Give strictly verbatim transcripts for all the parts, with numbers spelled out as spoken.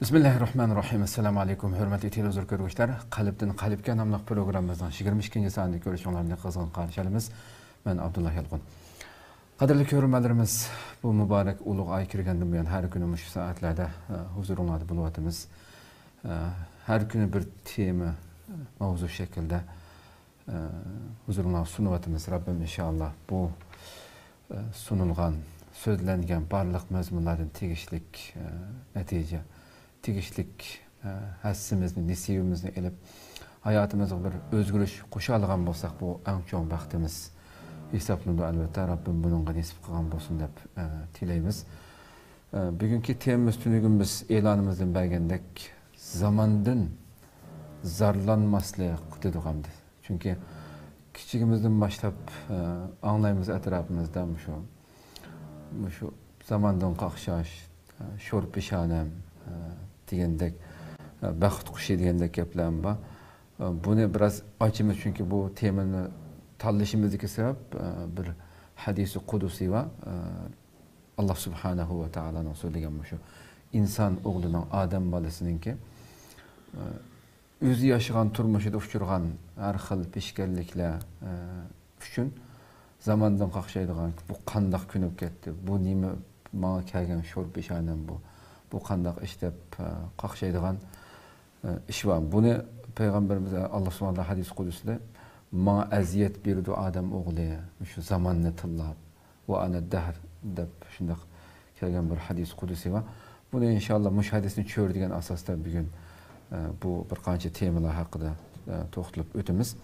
بىسمىللاھىررەھمانىررەھىم. ئەسسالامۇ ئەلەيكۇم، ھۆرمەتلىك تېلېۋىزور كۆرگۈچىلەر. قەلبتىن قەلبكە ناملىق پروگراممىمىزنىڭ يىگىرمە ئىككىنچى سانىنى كۆرۈشۈڭلارنى قىزغىن قارشى ئالىمىز. مەن ئابدۇللا يالقۇن. قەدىرلىك كۆرۈرمەنلىرىمىز، بۇ مۇبارەك ئۇلۇغ ئاي كىرگەندىن بۇيان ھەر كۈنى مۇشۇ سائەتلەردە، ئە، ھۇزۇرۇڭلاردا بولۇۋاتىمىز. ئە، ھەر كۈنى بىر تېما، ماۋزۇ شەكلىدە، ئە، ھۇزۇرۇڭلارغا سۇنۇۋاتىمىز. رەببىم ئىنشائاللا بۇ، ئە، سۇنۇلغان، سۆزلەنگەن بارلىق مەزمۇنلاردىن تېگىشلىك، ئە، نەتىجە، تېگىشلىك، ئە، ھەسسىمىزنى، نېسىۋىمىزنى ئېلىپ، ھاياتىمىزغا بىر ئۆزگىرىش قوشالىغان بولساق، بۇ ئەڭ چوڭ بەختىمىز ھېسابلىنىدۇ. ئەلۋەتتە، رەببىم بۇنىڭغا نېسىپ قىلغان بولسۇن دەپ، ئە، تىلەيمىز. ئە، بۈگۈنكى تېمىمىز تۈنۈگۈن بىز ئېلانىمىزدىن بەرگەندەك، زاماندىن زارلانماسلىق دېدۇق ئەمدى. چۈنكى كىچىكىمىزدىن باشلاپ، ئە، ئاڭلايمىز ئەتراپىمىزدا مۇشۇ، مۇشۇ زاماندىن قاقشاش، ئە، شور پېشانەم، ئە، دېگەندەك، ئە، بەخت قۇشى دېگەندەك گەپلەرمۇ بار. ئە، بۇنى بىراز ئاچىمىز، چۈنكى بۇ تېمىنى تاللىشىمىزدىكى سەۋەب، ئە، بىر ھەدىسى قۇدسى بار. ئە، ئاللا سۇبھانەھۇ ۋە تائالانىڭ سۆزلىگەن مۇشۇ ئىنسان ئوغلىنىڭ، ئادەم بالىسىنىڭكى، ئە، ئۆزى ياشىغان تۇرمۇشىدا ئۇچرىغان ھەر خىل پېشكەللىكلەر، ئە، ئۈچۈن زاماندىن قاقشايدىغان، بۇ قانداق كۈن بولۇپ كەتتى، بۇ نېمە ماڭا كەلگەن شور پېشانەم بۇ، بۇ قانداق ئىش دەپ، ئە، قاقشايدىغان، ئە، ئىش بار. بۇنى پەيغەمبىرىمىز، ئاللا سۇبھانەھۇ ھەدىس قۇدسىدا، ماڭا ئەزىيەت بېرىدۇ ئادەم ئوغلى، مۇشۇ زاماننى تىللاپ. ۋە ئەنە دەھر دەپ شۇنداق كەلگەن بىر ھەدىس قۇدسى بار. بۇنى ئىنشاللا مۇشۇ ھەدىسنى چۆرىدىگەن ئاساستا بۈگۈن، ئە، بۇ بىر قانچە تېمىلار ھەققىدە، ئە، توختىلىپ ئۆتىمىز.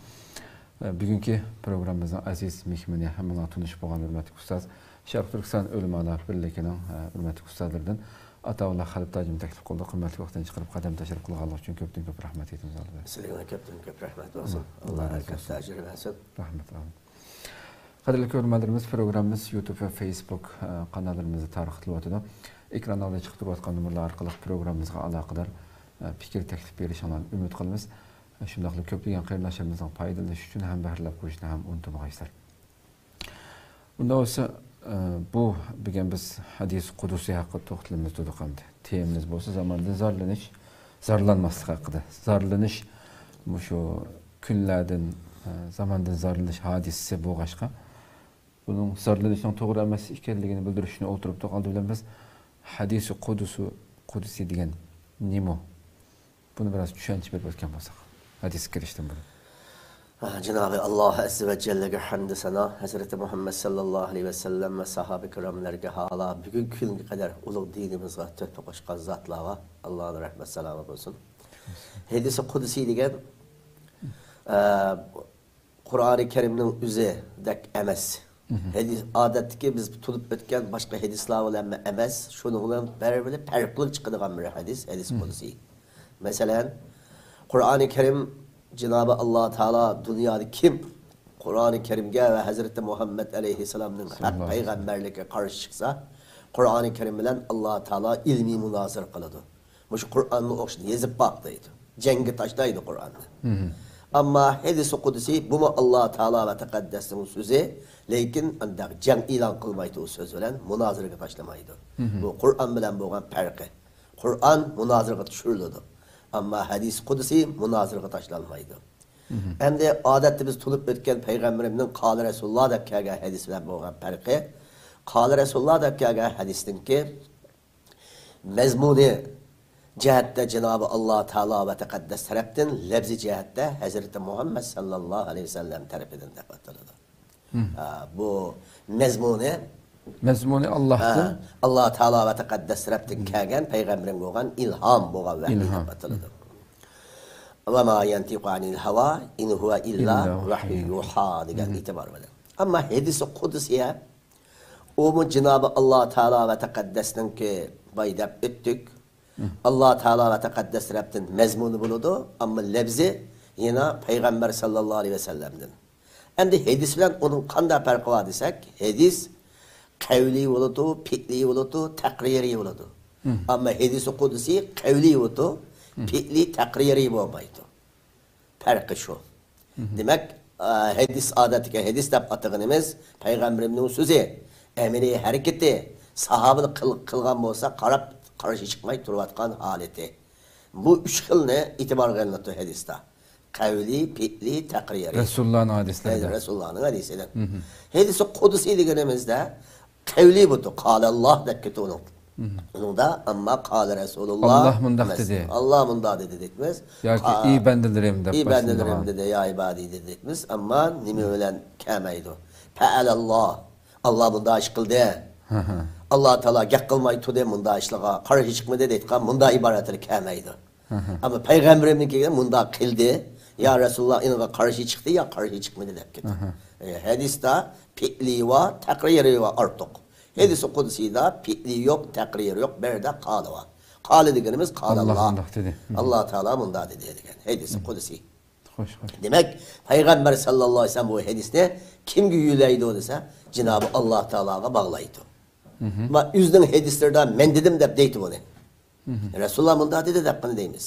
ئە، بۈگۈنكى پروگراممىمىزنىڭ ئەزىز مېھمىنى ھەممىڭلار تونۇشۇپ بولغان ھۆرمەتلىك ئۇستاز، شەرقىي تۈركىستان ئۆلىمالار بىرلىكىنىڭ، ئە، ھۆرمەتلىك ئۇستازلىرىدىن ئاتاۋۇللا خەلپە ھاجىمنى تەكلىپ قىلدۇق. قىممەتلىك ۋاقتىنى چىقىرىپ قەدەم تەشرىپ قىلغانلىقى ئۈچۈن كۆپتىن كۆپ رەھمەت ئېيتىمىز ئالدىدا. سىلىگە كۆپتىن كۆپ رەھمەت بولسۇن. ئاللا ئاللا رازى ھەرىكەتتە بولسۇن. ئەجىر بەرسۇن. رەھمەت، ئامىن. قەدىرلىك كۆرۈرمەنلىرىمىز، پروگراممىمىز يۇتۇب ۋە فېيسبۇك، ئە، قاناللىرىمىزدا تارقىتىلىۋاتىدۇ. ئېكران ئالدىدا چىقىپ تۇرۇۋاتقان نومۇرلار ئارقىلىق پروگراممىمىزغا ئالاقىدار، ئە، پىكىر تەكلىپ بېرىشىڭلارنى ئۈمىد قىلىمىز. ئە، شۇنداقلا كۆپلىگەن قېرىنداشلىرىمىزنىڭ پايدىلىنىشى ئۈچۈن ھەمبەھىرلەپ قويۇشنى ھەم ئۇنتۇمىغايسىلەر. ئۇنداق بولسا، ئە، بۇ بۈگۈن بىز ھەدىس قۇدسى ھەققىدە توختىلىمىز دېدۇق ئەمدى. تېمىمىز بولسا زاماندىن زارلىنىش، زارلانماسلىق ھەققىدە. زارلىنىش مۇشۇ كۈنلەردىن، ئە، زاماندىن زارلىنىش ھادىسىسى بولغاچقا، بۇنىڭ زارلىنىشنىڭ توغرا ئەمەس ئىكەنلىكىنى بىلدۈرۈشنى ئولتۇرۇپتۇق. ئالدى بىلەن بىز ھەدىسى قۇدسى، قۇدسى دېگەن نېمە؟ بۇنى بىراز چۈشەنچە بېرىپ ئۆتكەن بولساق، ھەدىسكە كىرىشتىن بۇرۇن. ھە، جانابى ئاللا ئەززە ۋە جەللەگە ھەمدۇ سانا، ھەزرىتى مۇھەممەد ساللاللاھۇ ئەلەيھى ۋەسەللەم ۋە ساھابە كىراملارغا، ھالا بۈگۈنكى كۈنگە قەدەر ئۇلۇغ دىنىمىزغا تۆھپە قوشقان زاتلارغا ئاللانىڭ رەھمەت سالامى بولسۇن. ھەدىسى قۇدسى دېگەن، ئە، قۇرئانى كەرىمنىڭ ئۆزىدەك ئەمەس. مھم. ھەدىس، ئادەتتىكى بىز تونۇپ ئۆتكەن باشقا ھەدىسلەر بىلەن ئەمەس، شۇنىڭ بىلەن بىر بىلەن پەرقلىق چىقىدىغان بىر ھەدىس، ھەدىس مھم. قۇدسى. مەسىلەن، قۇرئانى كەرىم جانابى ئاللا تائالا دۇنيادا كىم قۇرئانى كەرىمگە ۋە ھەزرىتى مۇھەممەد ئەلەيھىسسالامنىڭ ھەق ساللاللاھۇ ئەلەيھى ۋەسەللەم. پەيغەمبەرلىكىگە قارشى چىقسا، قۇرئانى كەرىم بىلەن ئاللا تائالا ئىلمىي مۇنازىرە قىلىدۇ. مۇشۇ قۇرئاننى ئوقۇشنى يېزىپ باق دەيدۇ. جەڭگە تاشلايدۇ قۇرئاننى. مھم. ئەمما ھەدىسى قۇدسى بۇمۇ ئاللا تائالا ۋە تەقەددەسنىڭ سۆزى، لېكىن ئانداق جەڭ ئېلان قىلمايدۇ ئۇ سۆز بىلەن، مۇنازىرىگە تاشلىمايدۇ. مھم. بۇ قۇرئان بىلەن بولغان پەرقى. قۇرئان مۇنازىرىگە چۈشۈرۈلىدۇ. ئەمما ھەدىسى قۇدسى مۇنازىرىگە تاشلانمايدۇ. مھم. ئەمدى ئادەتتە بىز تونۇپ ئۆتكەن پەيغەمبىرىمنىڭ قالە رەسۇلۇللا دەپ كەلگەن ھەدىسى بىلەن بولغان پەرقى، قالە رەسۇلۇللا دەپ كەلگەن ھەدىسنىڭكى مەزمۇنى جەھەتتە جانابى ئاللا تائالا ۋە تەقەددەس تەرەپتىن، لەپزى جەھەتتە ھەزرىتى مۇھەممەد ساللاللاھۇ ئەلەيھى ۋەسەللەم تەرىپىدىن دەپ ئاتىلىدۇ. مم. ئا، بۇ مەزمۇنى، مەزمۇنى ئاللاھتىن. ئا، ئاللا تائالا ۋە تەقەددەس تەرەپتىن مم. كەلگەن پەيغەمبىرىمگە بولغان ئىلھام، بولغان ۋەھىي ئىلھام. دەپ ئاتىلىدۇ. مم. ۋە ما يەنتىقۇ ئەنىل ھەۋا ئىن ھۇۋە ئىللا ئىللا ۋەھيۇ ۋەھيۇ يۇھا دېگەن مم. ئېتىبار بىلەن. ئەمما ھەدىسى قۇدسىيە ئۇمۇ جانابى ئاللا تائالا ۋە تەقەددەسنىڭكى باي دەپ ئۆتتۇق. مم. ئاللا تائالا ۋە تەقەددەس تەرەپتىن مەزمۇنى بولىدۇ، ئەمما لەپزى يەنە پەيغەمبەر ساللاللاھۇ ئەلەيھى ۋەسەللەمدىن. ئەمدى ھەدىس بىلەن ئۇنىڭ قانداق پەرقى بار دېسەك، ھەدىس قەۋلىي بولىدۇ، پېئلىي بولىدۇ، تەقرىرىي بولىدۇ. مم. ئەمما ھەدىسى قۇدسىي قەۋلىي بولىدۇ، مم. پېئلىي، تەقرىرىي بولمايدۇ. پەرقى شۇ. مم. دېمەك، ئا، ھەدىس، ئادەتتىكى ھەدىس دەپ ئاتىغىنىمىز پەيغەمبىرىمنىڭ سۆزى، ئەمەلىي ھەرىكىتى، ساھابىلەر قىل-، قىلغان بولسا قاراپ قارشى چىقماي تۇرۇۋاتقان ھالىتى. بۇ ئۈچ خىلنى ئېتىبارغا ئېلىنىدۇ ھەدىستە. قەۋلىي، پېئلىي، تەقرىرىي. رەسۇلۇللانىڭ ھەدىسلىرىدە. رەسۇلۇللانىڭ ھەدىسىدە. مھم. ھەدىسى قۇدسىي دېگىنىمىزدە قەۋلىي بۇ، قالەللاھ دەپ كېتىدۇ ئۇنىڭ. مھم. ئۇنىڭدا ئەمما قالە رەسۇلۇللاھ ئاللاھ مۇنداق ئەمەس. دېدى. ئاللاھ مۇنداق دېدى دەيمىز. ياكى قا-، ئى بەندىلىرىم دەپ ئى بەندىلىرىم باشلىنىدىغان. دېدى، يا ئىبادى دېدى دەيمىز. ئەمما نېمە بىلەن كەلمەيدۇ؟ پەئەلەللاھ. ئاللاھ مۇنداق ئىش قىلدى. ھە، ھە. ئاللاھ تائالا گەپ قىلماي تۇردى مۇنداق ئىشلارغا. قارشى چىقمىدى دەيدىغان مۇنداق ئىبارەتلەر كەلمەيدۇ. ھە، ھە. ئەمما پەيغەمبىرىمنىڭكىگە مۇنداق قىلدى، يا رەسۇلۇللاھ ئېنىڭغا قارشى چىقتى، يا قارشى چىقمىدى دەپ كېتىدۇ. ھە، ھە. ئە، ھەدىستە پېئلى ۋا، تەقرىرى ۋا ئارتۇق. ھەدىسى قۇدسىيدا پېئلى يوق، تەقرىرى يوق، بىر يەردە قالى ۋا. قالى دېگىنىمىز قالەللاھ. ئاللاھ مۇنداق دېدى. ئاللاھ تائالا مۇنداق دېدى دېگەن. ھەدىسى قۇدسىي. خوش، خوش. دېمەك، پەيغەمبەر ساللاللاھۇ ئەلەيھى ۋەسەللەم بۇ ھەدىسنى كىمگە يۆلەيدۇ دېسە، جانابى ئاللاھ تائالاغا باغلايدۇ. مھم. ما ئۆزىنىڭ ھەدىسلىرىدا مەن دېدىم دەپ دەيدۇ بۇنى. مھم. رەسۇلۇللاھ مۇنداق دېدى دەپ قىلىپ دەيمىز.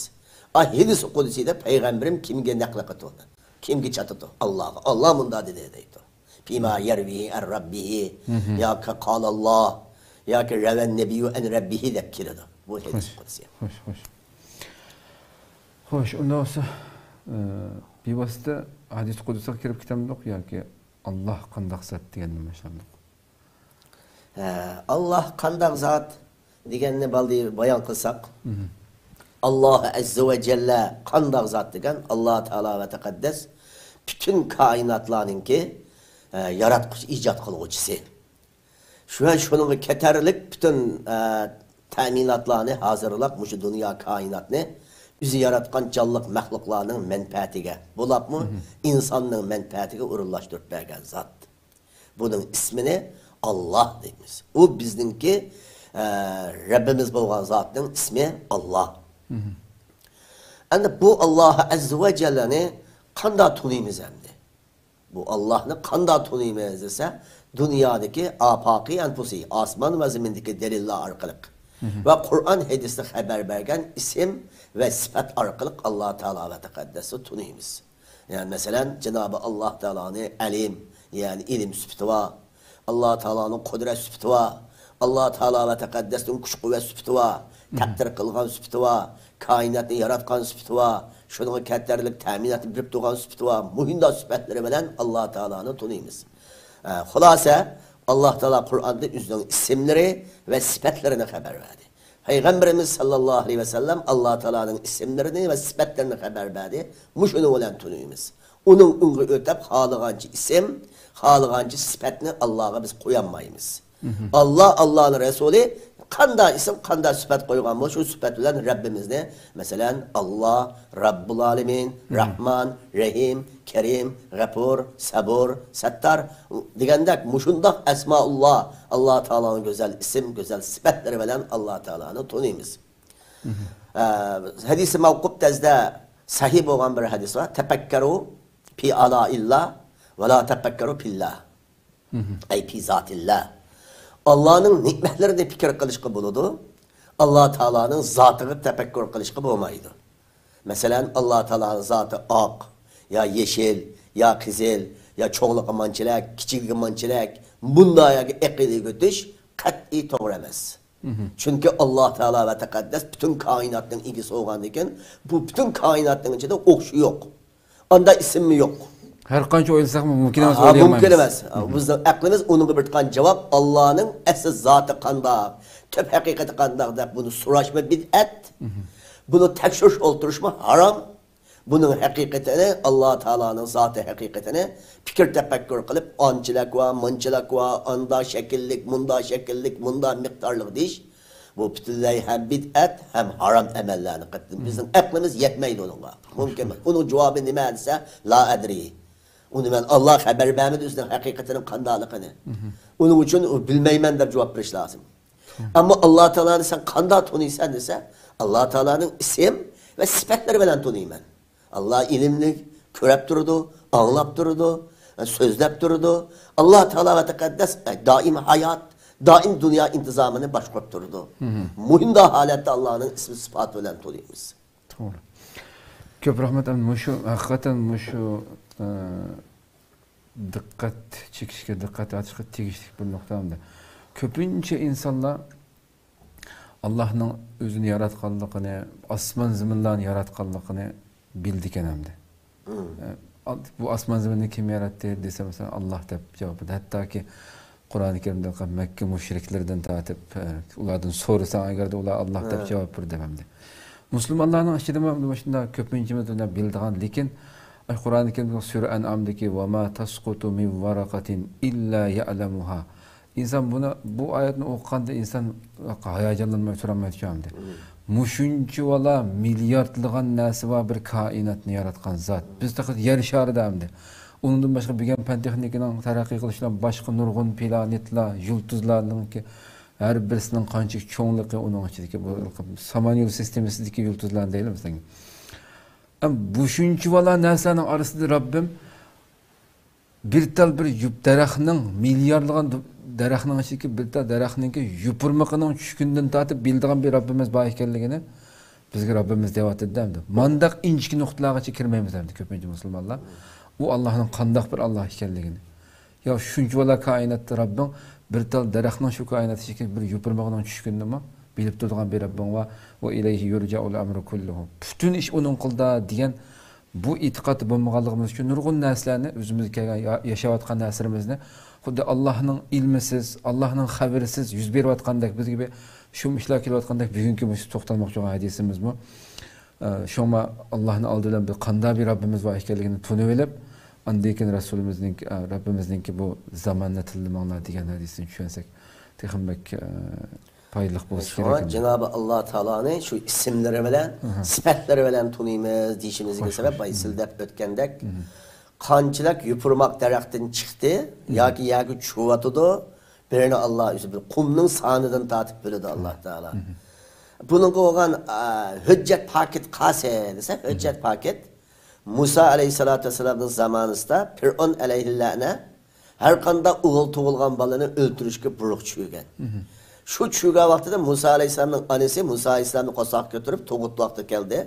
ئا، ھەدىس قۇدسىيدا پەيغەمبىرىم كىمگە نەقىل قىلىدۇ؟ كىمگە چاتىدۇ؟ ئاللاھقا. ئاللاھ مۇنداق دېدى دەيدۇ. فيما يرويه عن ربه مھم. ياكى قالەللاھ ياكى رەۋەن نەبىييۇ ئەن رەببىھى دەپ كېلىدۇ. بۇ ھەدىس قۇدسىي. خوش، خوش. خوش، ئۇنداق بولسا، ئە، بىۋاسىتە ھەدىس قۇدسىغا كىرىپ كېتەمدۇق ياكى ئاللاھ قانداق زات دېگەندىن باشلامدۇق؟ ھە، ئاللاھ قانداق زات دېگەننى بالدى بايان قىلساق، مھم. ئاللاھ ئەززە ۋە جەللە قانداق زات دېگەن، ئاللاھ تائالا ۋە تەقەددەس پۈتۈن كائىناتلارنىڭكى، ئە، ياراتقۇچى، ئىجاد قىلغۇچىسى. شۇ، شۇنىڭغا كېتەرلىك پۈتۈن، ئە، تەمىناتلارنى ھازىرلاپ، مۇشۇ دۇنيا كائىناتنى ئۆزى ياراتقان جانلىق مەخلۇقلارنىڭ مەنپەئەتىگە، بولۇپمۇ مھم. ئىنساننىڭ مەنپەئەتىگە ئورۇنلاشتۇرۇپ بەرگەن زات. بۇنىڭ ئىسمىنى ئاللاھ دەيمىز. ئۇ بىزنىڭكى، ئە، رەببىمىز بولغان زاتنىڭ ئىسمى ئاللاھ. مھم. ئەمدى بۇ ئاللاھ ئەززە ۋە جەللەنى قانداق تونۇيمىز ئەمدى؟ بۇ ئاللاھنى قانداق تونۇيمىز دېسە، دۇنيادىكى ئاپاقى ئەنفۇسى، ئاسمان ۋە زېمىندىكى دەلىللەر ئارقىلىق مھم. ۋە قۇرئان ھەدىستە خەۋەر بەرگەن ئىسىم ۋە سۈپەت ئارقىلىق ئاللاھ تائالا ۋە تەقەددەسنى تونۇيمىز. يەنى مەسىلەن، جانابى ئاللاھ تائالانى ئەلىم، يەنى ئىلىم سۈپىتى بار. ئاللاھ تائالانىڭ قۇدرەت سۈپىتى بار. ئاللاھ تائالا ۋە تەقەددەسنىڭ كۈچ-قۇۋۋەت سۈپىتى بار. مھم. تەقدىر قىلغان سۈپىتى بار. كائىناتنى ياراتقان سۈپىتى بار. شۇنىڭغا كەتەرلىك تەمىناتنى بېرىپ تۇرغان سۈپىتى بار. مۇشۇنداق سۈپەتلىرى بىلەن ئاللاھ تائالانى تونۇيمىز. ئە، خۇلاسە، ئاللاھ تائالا قۇرئاندا ئۆزىنىڭ ئىسىملىرى ۋە سۈپەتلىرىنى خەۋەر بەردى. پەيغەمبىرىمىز ساللاللاھۇ ئەلەيھى ۋەسەللەم ئاللاھ تائالانىڭ ئىسىملىرىنى ۋە سۈپەتلىرىنى خەۋەر بەردى. مۇشۇنىڭ بىلەن تونۇيمىز. ئۇنىڭ ئۆڭىگە ئۆتۈپ، خالىغانچە ئىسىم، خالىغانچە سۈپەتنى ئاللاھقا بىز قويالمايمىز. مھم. ئاللاھ، ئاللاھنىڭ رەسۇلى قانداق ئىسىم، قانداق سۈپەت قويغان بولسا، شۇ سۈپەت بىلەن رەببىمىزنى، مەسىلەن، ئاللاھ، رەببۇل ئالىمىن، مھم. رەھمان، رەھىم، كەرىم، غەپۇر، سەبۇر، سەتتار دېگەندەك مۇشۇنداق ئەسمائۇللاھ، ئاللاھ تائالانىڭ گۈزەل ئىسىم، گۈزەل سۈپەتلىرى بىلەن ئاللاھ تائالانى تونۇيمىز. مھم. ئە، ھەدىسى مەۋقۇپ تەزدە سەھىھ بولغان بىر ھەدىس بار. تەپەككەرۇ فى ئالائىللاھ ۋە لا تەپەككەرۇ فىللاھ. مھم. ئەي فى زاتىللاھ. ئاللاھنىڭ نېمەتلىرىنى پىكىر قىلىشقا بولىدۇ. ئاللاھ تائالانىڭ زاتىغا تەپەككۇر قىلىشقا بولمايدۇ. مەسىلەن، ئاللاھ تائالانىڭ زاتى ئاق، يا يېشىل، يا قىزىل، يا چوڭلۇقى مانچىلەك، كىچىكلىكى مانچىلەك، بۇنداق ياكى ئەقىدىگە ئۆتۈش قەتئىي توغرا ئەمەس. مھم. چۈنكى ئاللاھ تائالا ۋە تەقەددەس پۈتۈن كائىناتنىڭ ئىگىسى بولغاندىكىن، بۇ پۈتۈن كائىناتنىڭ ئىچىدە ئوخشىشى يوق. ئاندا ئىسىممۇ يوق. ھەر قانچە ئويلىساقمۇ مۇمكىن ئەمەس، ھا، ئويلىيالمايمىز. مۇمكىن ئەمەس. مھم. بىزنىڭ ئەقلىمىز ئۇنىڭغا بېرىدىغان جاۋاب، ئاللاھنىڭ ئەسلى زاتى قانداق، تۈپ ھەقىقىتى قانداق دەپ بۇنى سوراشمۇ بىدئەت. مھم. بۇنى تەكشۈرۈش ئولتۇرۇشمۇ ھارام. بۇنىڭ ھەقىقىتىنى، ئاللاھ تائالانىڭ زاتى ھەقىقىتىنى پىكىر تەپەككۇر قىلىپ، ئانچىلەك ۋە مۇنچىلەك ۋە ئاندا شەكىللىك، مۇندا شەكىللىك، مۇندا مىقدارلىق دېيىش، بۇ پۈتۈنلەي ھەم بىدئەت، ھەم ھارام ئەمەللەرنى قىلدى. مم. بىزنىڭ ئەقلىمىز يەتمەيدۇ ئۇنىڭغا. مۇمكىن ئەمەس. ئۇنىڭ جاۋابى نېمە دېسە، لا ئەدرى. ئۇنى مەن، ئاللاھ خەۋەر بەرمىدى ئۆزىنىڭ ھەقىقىتىنىڭ قانداقلىقىنى. مم. ئۇنىڭ ئۈچۈن ئۇ بىلمەيمەن دەپ جاۋاب بېرىش لازىم. مم. ئەمما ئاللاھ تائالانى سەن قانداق تونۇيسەن دېسە، ئاللاھ تائالانىڭ ئىسىم ۋە سۈپەتلىرى بىلەن تونۇيمەن. ئاللاھ ئىلىملىك، كۆرۈپ تۇرىدۇ، ئاڭلاپ تۇرىدۇ، سۆزلەپ تۇرىدۇ. ئاللاھ تائالا ۋە تەقەددەس دائىم ھايات، دائىم دۇنيا ئىنتىزامىنى باشقۇرۇپ تۇرىدۇ. مم. مۇشۇنداق ھالەتتە ئاللاھنىڭ ئىسمى سۈپاتى بىلەن تونۇيمىز. توغرا. كۆپ رەھمەت. ئەمدى مۇشۇ، ھەقىقەتەن مۇشۇ، ئە، دىققەت چېكىشكە، دىققەت تارتىشقا تېگىشلىك بىر نۇقتا ئەمدى. كۆپىنچە ئىنسانلار ئاللاھنىڭ ئۆزىنى ياراتقانلىقىنى، ئاسمان زېمىنلارنى ياراتقانلىقىنى بىلىدىكەن ئەمدى. ئە، ئال-، بۇ ئاسمان زېمىننى كىم ياراتتى دېسە، مەسىلەن، ئاللاھ دەپ جاۋاب بېرىدۇ. ھەتتاكى قۇرئانى كەرىمدە مەككە مۇشرىكلىرىدىن تارتىپ، ئە، ئۇلاردىن سورىساڭ، ئەگەردە ئۇلار ئاللاھ دەپ جاۋاب بېرىدۇ دەپ ئەمدى. مۇسۇلمانلارنىڭ ئىچىدىمۇ مۇشۇنداق كۆپىنچىمىز بىلىدىغان، لېكىن قۇرئانى كەرىمدىكى سۈرە ئەنئامدىكى «ۋە ما تەسقۇتۇ مىن ۋەرەقەتىن ئىللا يەئلەمۇھا». ئىنسان بۇنى، بۇ ئايەتنى ئوقۇغاندا ئىنسان ھاياجانلانماي تۇرالمايدۇ ئەمدى. مۇشۇنچىۋالا مىلياردلىغان نەرسە بار بىر كائىناتنى ياراتقان زات. بىز تېخى يەر شارىدا ئەمدى. ئۇنىڭدىن باشقا بۈگۈن پەن تېخنىكىنىڭ تەرەققىي قىلىشى بىلەن باشقا نۇرغۇن پلانېتلار، يۇلتۇزلارنىڭكى ھەر بىرسىنىڭ قانچىلىك چوڭلۇقى، ئۇنىڭ ئىچىدىكى بۇ سامان يول سىستېمىسىدىكى يۇلتۇزلارنى دەيلى مەسىلەن. ئەم، بۇ شۇنچىۋالا نەرسىلەرنىڭ ئارىسىدا رەببىم بىر تال بىر يۈپ دەرەخنىڭ، مىليارلىغان دۇ-، دەرەخنىڭ ئىچىدىكى بىر تال دەرەخنىڭكى يوپۇرمىقىنىڭ چۈشكىنىدىن تارتىپ بىلىدىغان بىر رەببىمىز بار ئىكەنلىكىنى بىزگە رەببىمىز دەۋاتىدۇ ئەمدى. مانداق ئىنچىكە نۇقتىلارغىچە كىرمەيمىز ئەمدى كۆپىنچە مۇسۇلمانلار. ئۇ ئاللاھنىڭ قانداق بىر ئاللاھ ئىكەنلىكىنى. يا شۇنچىۋالا كائىناتتا رەببىڭ بىر تال دەرەخنىڭ شۇ كائىنات ئىچىدىكى بىر يوپۇرمىقىنىڭ چۈشكىنىنىمۇ بىلىپ تۇرىدىغان بىر رەببىڭ بار. ۋە ئىلەيھى يۇرجەئۇل ئەمرۇ كۇللۇھۇ. پۈتۈن ئىش ئۇنىڭ قولىدا دېگەن بۇ ئېتىقاد بولمىغانلىقىمىز ئۈچۈن نۇرغۇن نەرسىلەرنى، ئۆزىمىزگە كەلگەن يا-، ياشاۋاتقان نەرسىلىرىمىزنى خۇددى ئاللاھنىڭ ئىلمىسىز، ئاللاھنىڭ خەۋىرىسىز يۈز بېرىۋاتقاندەك، بىزگە بىر شۇم ئىشلار كېلىۋاتقاندەك، بۈگۈنكى مۇشۇ توختالماقچى بولغان ھەدىسىمىزمۇ، ئە، شۇڭا ئاللاھنىڭ ئالدى بىلەن بىز قانداق بىر رەببىمىز بار ئىكەنلىكىنى تونۇۋېلىپ، ئاندىن كېيىن رەسۇلىمىزنىڭ، ئە، رەببىمىزنىڭكى بۇ زاماننى تىللىماڭلار دېگەن ھەدىسىنى چۈشەنسەك، تېخىمۇ بەك، ئە، پايدىلىق بولسا شۇڭا كېرەك ئەمدى. جانابى ئاللا تائالانى شۇ ئىسىملىرى بىلەن، ئەھە. سۈپەتلىرى بىلەن تونۇيمىز دېيىشىمىزگە خوش، سەۋەب، خوش. بايا سىز دەپ ئۆتكەندەك، قانچىلىك يوپۇرماق دەرەختىن چىقتى ياكى يەرگە چۈشۈۋاتىدۇ، بىرىنى ئاللا ئۆزى بىلىدۇ. قۇمنىڭ سانىدىن تارتىپ بىلىدۇ ئاللا تائالا. بۇنىڭغا بولغان، ئا، ھۆججەت پاكىت قايسى دېسە، ھۆججەت پاكىت مۇسا ئەلەيھىسسالاتۇ ۋەسسالامنىڭ زامانىسىدا پىرئون ئەلەيھىللەنە ھەرقانداق ئوغۇل تۇغۇلغان بالىنى ئۆلتۈرۈشكە بۇيرۇق چۈشۈرگەن. شۇ چۈشۈرگەن ۋاقتىدا مۇسا ئەلەيھىسسالامنىڭ ئانىسى مۇسا ئەلەيھىسسالامنى قورساققا كۆتۈرۈپ تۇغۇت ۋاقتى كەلدى.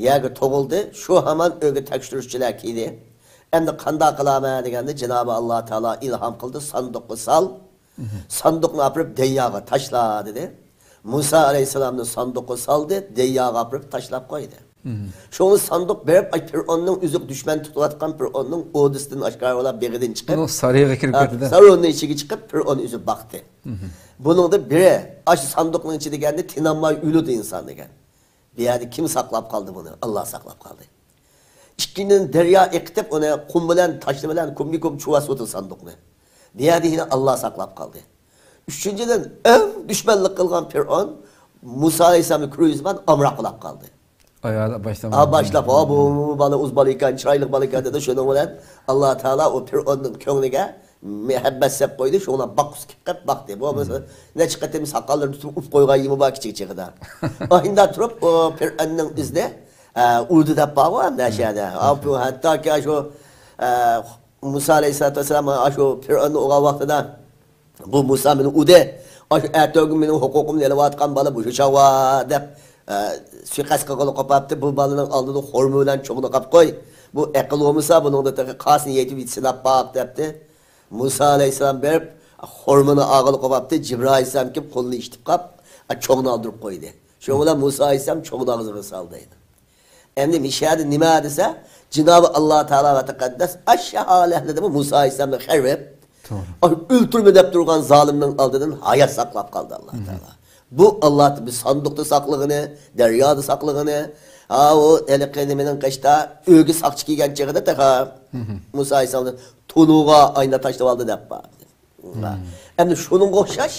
يەرگە تۇغۇلدى. شۇ ھامان ئۆيگە تەكشۈرۈشچىلەر كىردى. ئەمدى قانداق قىلامەن دېگەندە، جانابى ئاللا تائالا ئىلھام قىلدى، ساندۇققا سال. ساندۇقنى ئاپىرىپ دەرياغا تاشلا دېدى. مۇسا ئەلەيھىسسالامنى ساندۇققا سالدى، دەرياغا ئاپىرىپ تاشلاپ قويدى. شۇڭا ساندۇق بېرىپ، ئاي، پىرئوننىڭ ئۆزى دۈشمەن تۇتۇۋاتقان پىرئوننىڭ ئوردىسىدىن ئاشكارا بىغىدىن چىقىپ، ئۇنىڭ سارىيىغا كىرىپ ھە، كەتتى-دە. ساروننىڭ ئىچىگە چىقىپ، پىرئون ئۆزى باقتى. بۇنىڭدا بىرى، ئاشۇ ساندۇقنىڭ ئىچىدە دېگەندە، تىنالماي ئۆلىدۇ ئىنسان دېگەن. بۇ يەردە كىم ساقلاپ قالدى بۇنى؟ ئاللا ساقلاپ قالدى. ئىككىنچىدىن، دەريا ئېقىتىپ، ئۇنى قۇم بىلەن، تاشلا بىلەن، كۇمبىكۇم چۇۋاسىۋاتىدۇ ساندۇقنى. بۇ يەردە يەنە ئاللا ساقلاپ قالدى. ئۈچىنچىدىن، ئەڭ دۈشمەنلىك قىلغان پىرئون مۇسا ئەلەيھىسسالامنى كۆرگەن زامان ئامراق بولاپ قالدى. ئايال باشلام-، ھا، باشلاپ، ھا، بۇ، بۇ بالا ئۇز بالا ئىكەن، چىرايلىق بالا ئىكەن دېدى. شۇنىڭ بىلەن ئاللا تائالا ئۇ پىرئوننىڭ كۆڭلىگە مۇھەببەت سېلىپ قويدى. شۇڭا باققۇسى كېلىپ باقتى. بۇ بولمىسا نەچچە قېتىم ساقاللىرىنى تۇتۇپ ئۇپ قويغان يېمى بار كىچىك چېغىدا. ئاندىن تۇرۇپ ئۇ پىرئوننىڭ ئىزىنى، ئە، ئۇردى دەپ بارغۇ ئەمدى شۇ يەردە. ھە، بۇ ھەتتاكى شۇ، ئە، مۇسا ئەلەيھىسسالاتۇ ۋەسسالام شۇ پىرئوننى ئۇرغان ۋاقتىدا، بۇ مۇسا مېنى ئۇردى. ئاشۇ ئەتىگۈن مېنىڭ ھوقۇقۇمنى ئېلىۋاتقان بالا مۇشۇ چاغ دەپ، ئە، سۇيىقەست قىلغىلى قوپاپتۇ. بۇ بالىنىڭ ئالدىدا خورما بىلەن چوغنى قاپ قوي. بۇ ئەقىل بولمىسا، بۇنىڭدا تېخى قاسىنى يېتىپ سىناپ باق دەپتۇ. مۇسا ئەلەيھىسسالام بېرىپ، خورمىنى ئالغىلى قوپاپتۇ. جىبرىئىل ئەلەيھىسسالام كېلىپ قولىنى ئىشتىپ قاپ، ئە، چوغنى ئالدۇرۇپ قويدى. شۇنىڭ بىلەن مۇسا ئەلەيھىسسالام چوغنى ئاغزىغا سالدى. ئەمدى مىشەدە نېمە دېسە، جىنابى ئاللا تائالا ۋە تەقەددەس ئاشۇ ھالەتلىدىمۇ مۇسا ئەلەيھىسسالامنى خەۋپ، توغرا. ئاشۇ ئۆلتۈرمە دەپ تۇرغان زالىمنىڭ ئالدىدىن ھايات ساقلاپ قالدى ئاللا تائالا. بۇ ئاللا بىز ساندۇقتا ساقلىغىنى، دەريادا ساقلىغىنى، ھا، ئۇ ھېلىقى نېمىنىڭ قېشىدا ئۆيگە ساقچى كەلگەن چېغىدا تېخى مۇسا ئەلەيھىسسالامنى تونۇرغا ئايلىنىپ تاشلاپ ئالدى دەپ بار. ئەمدى شۇنىڭغا ئوخشاش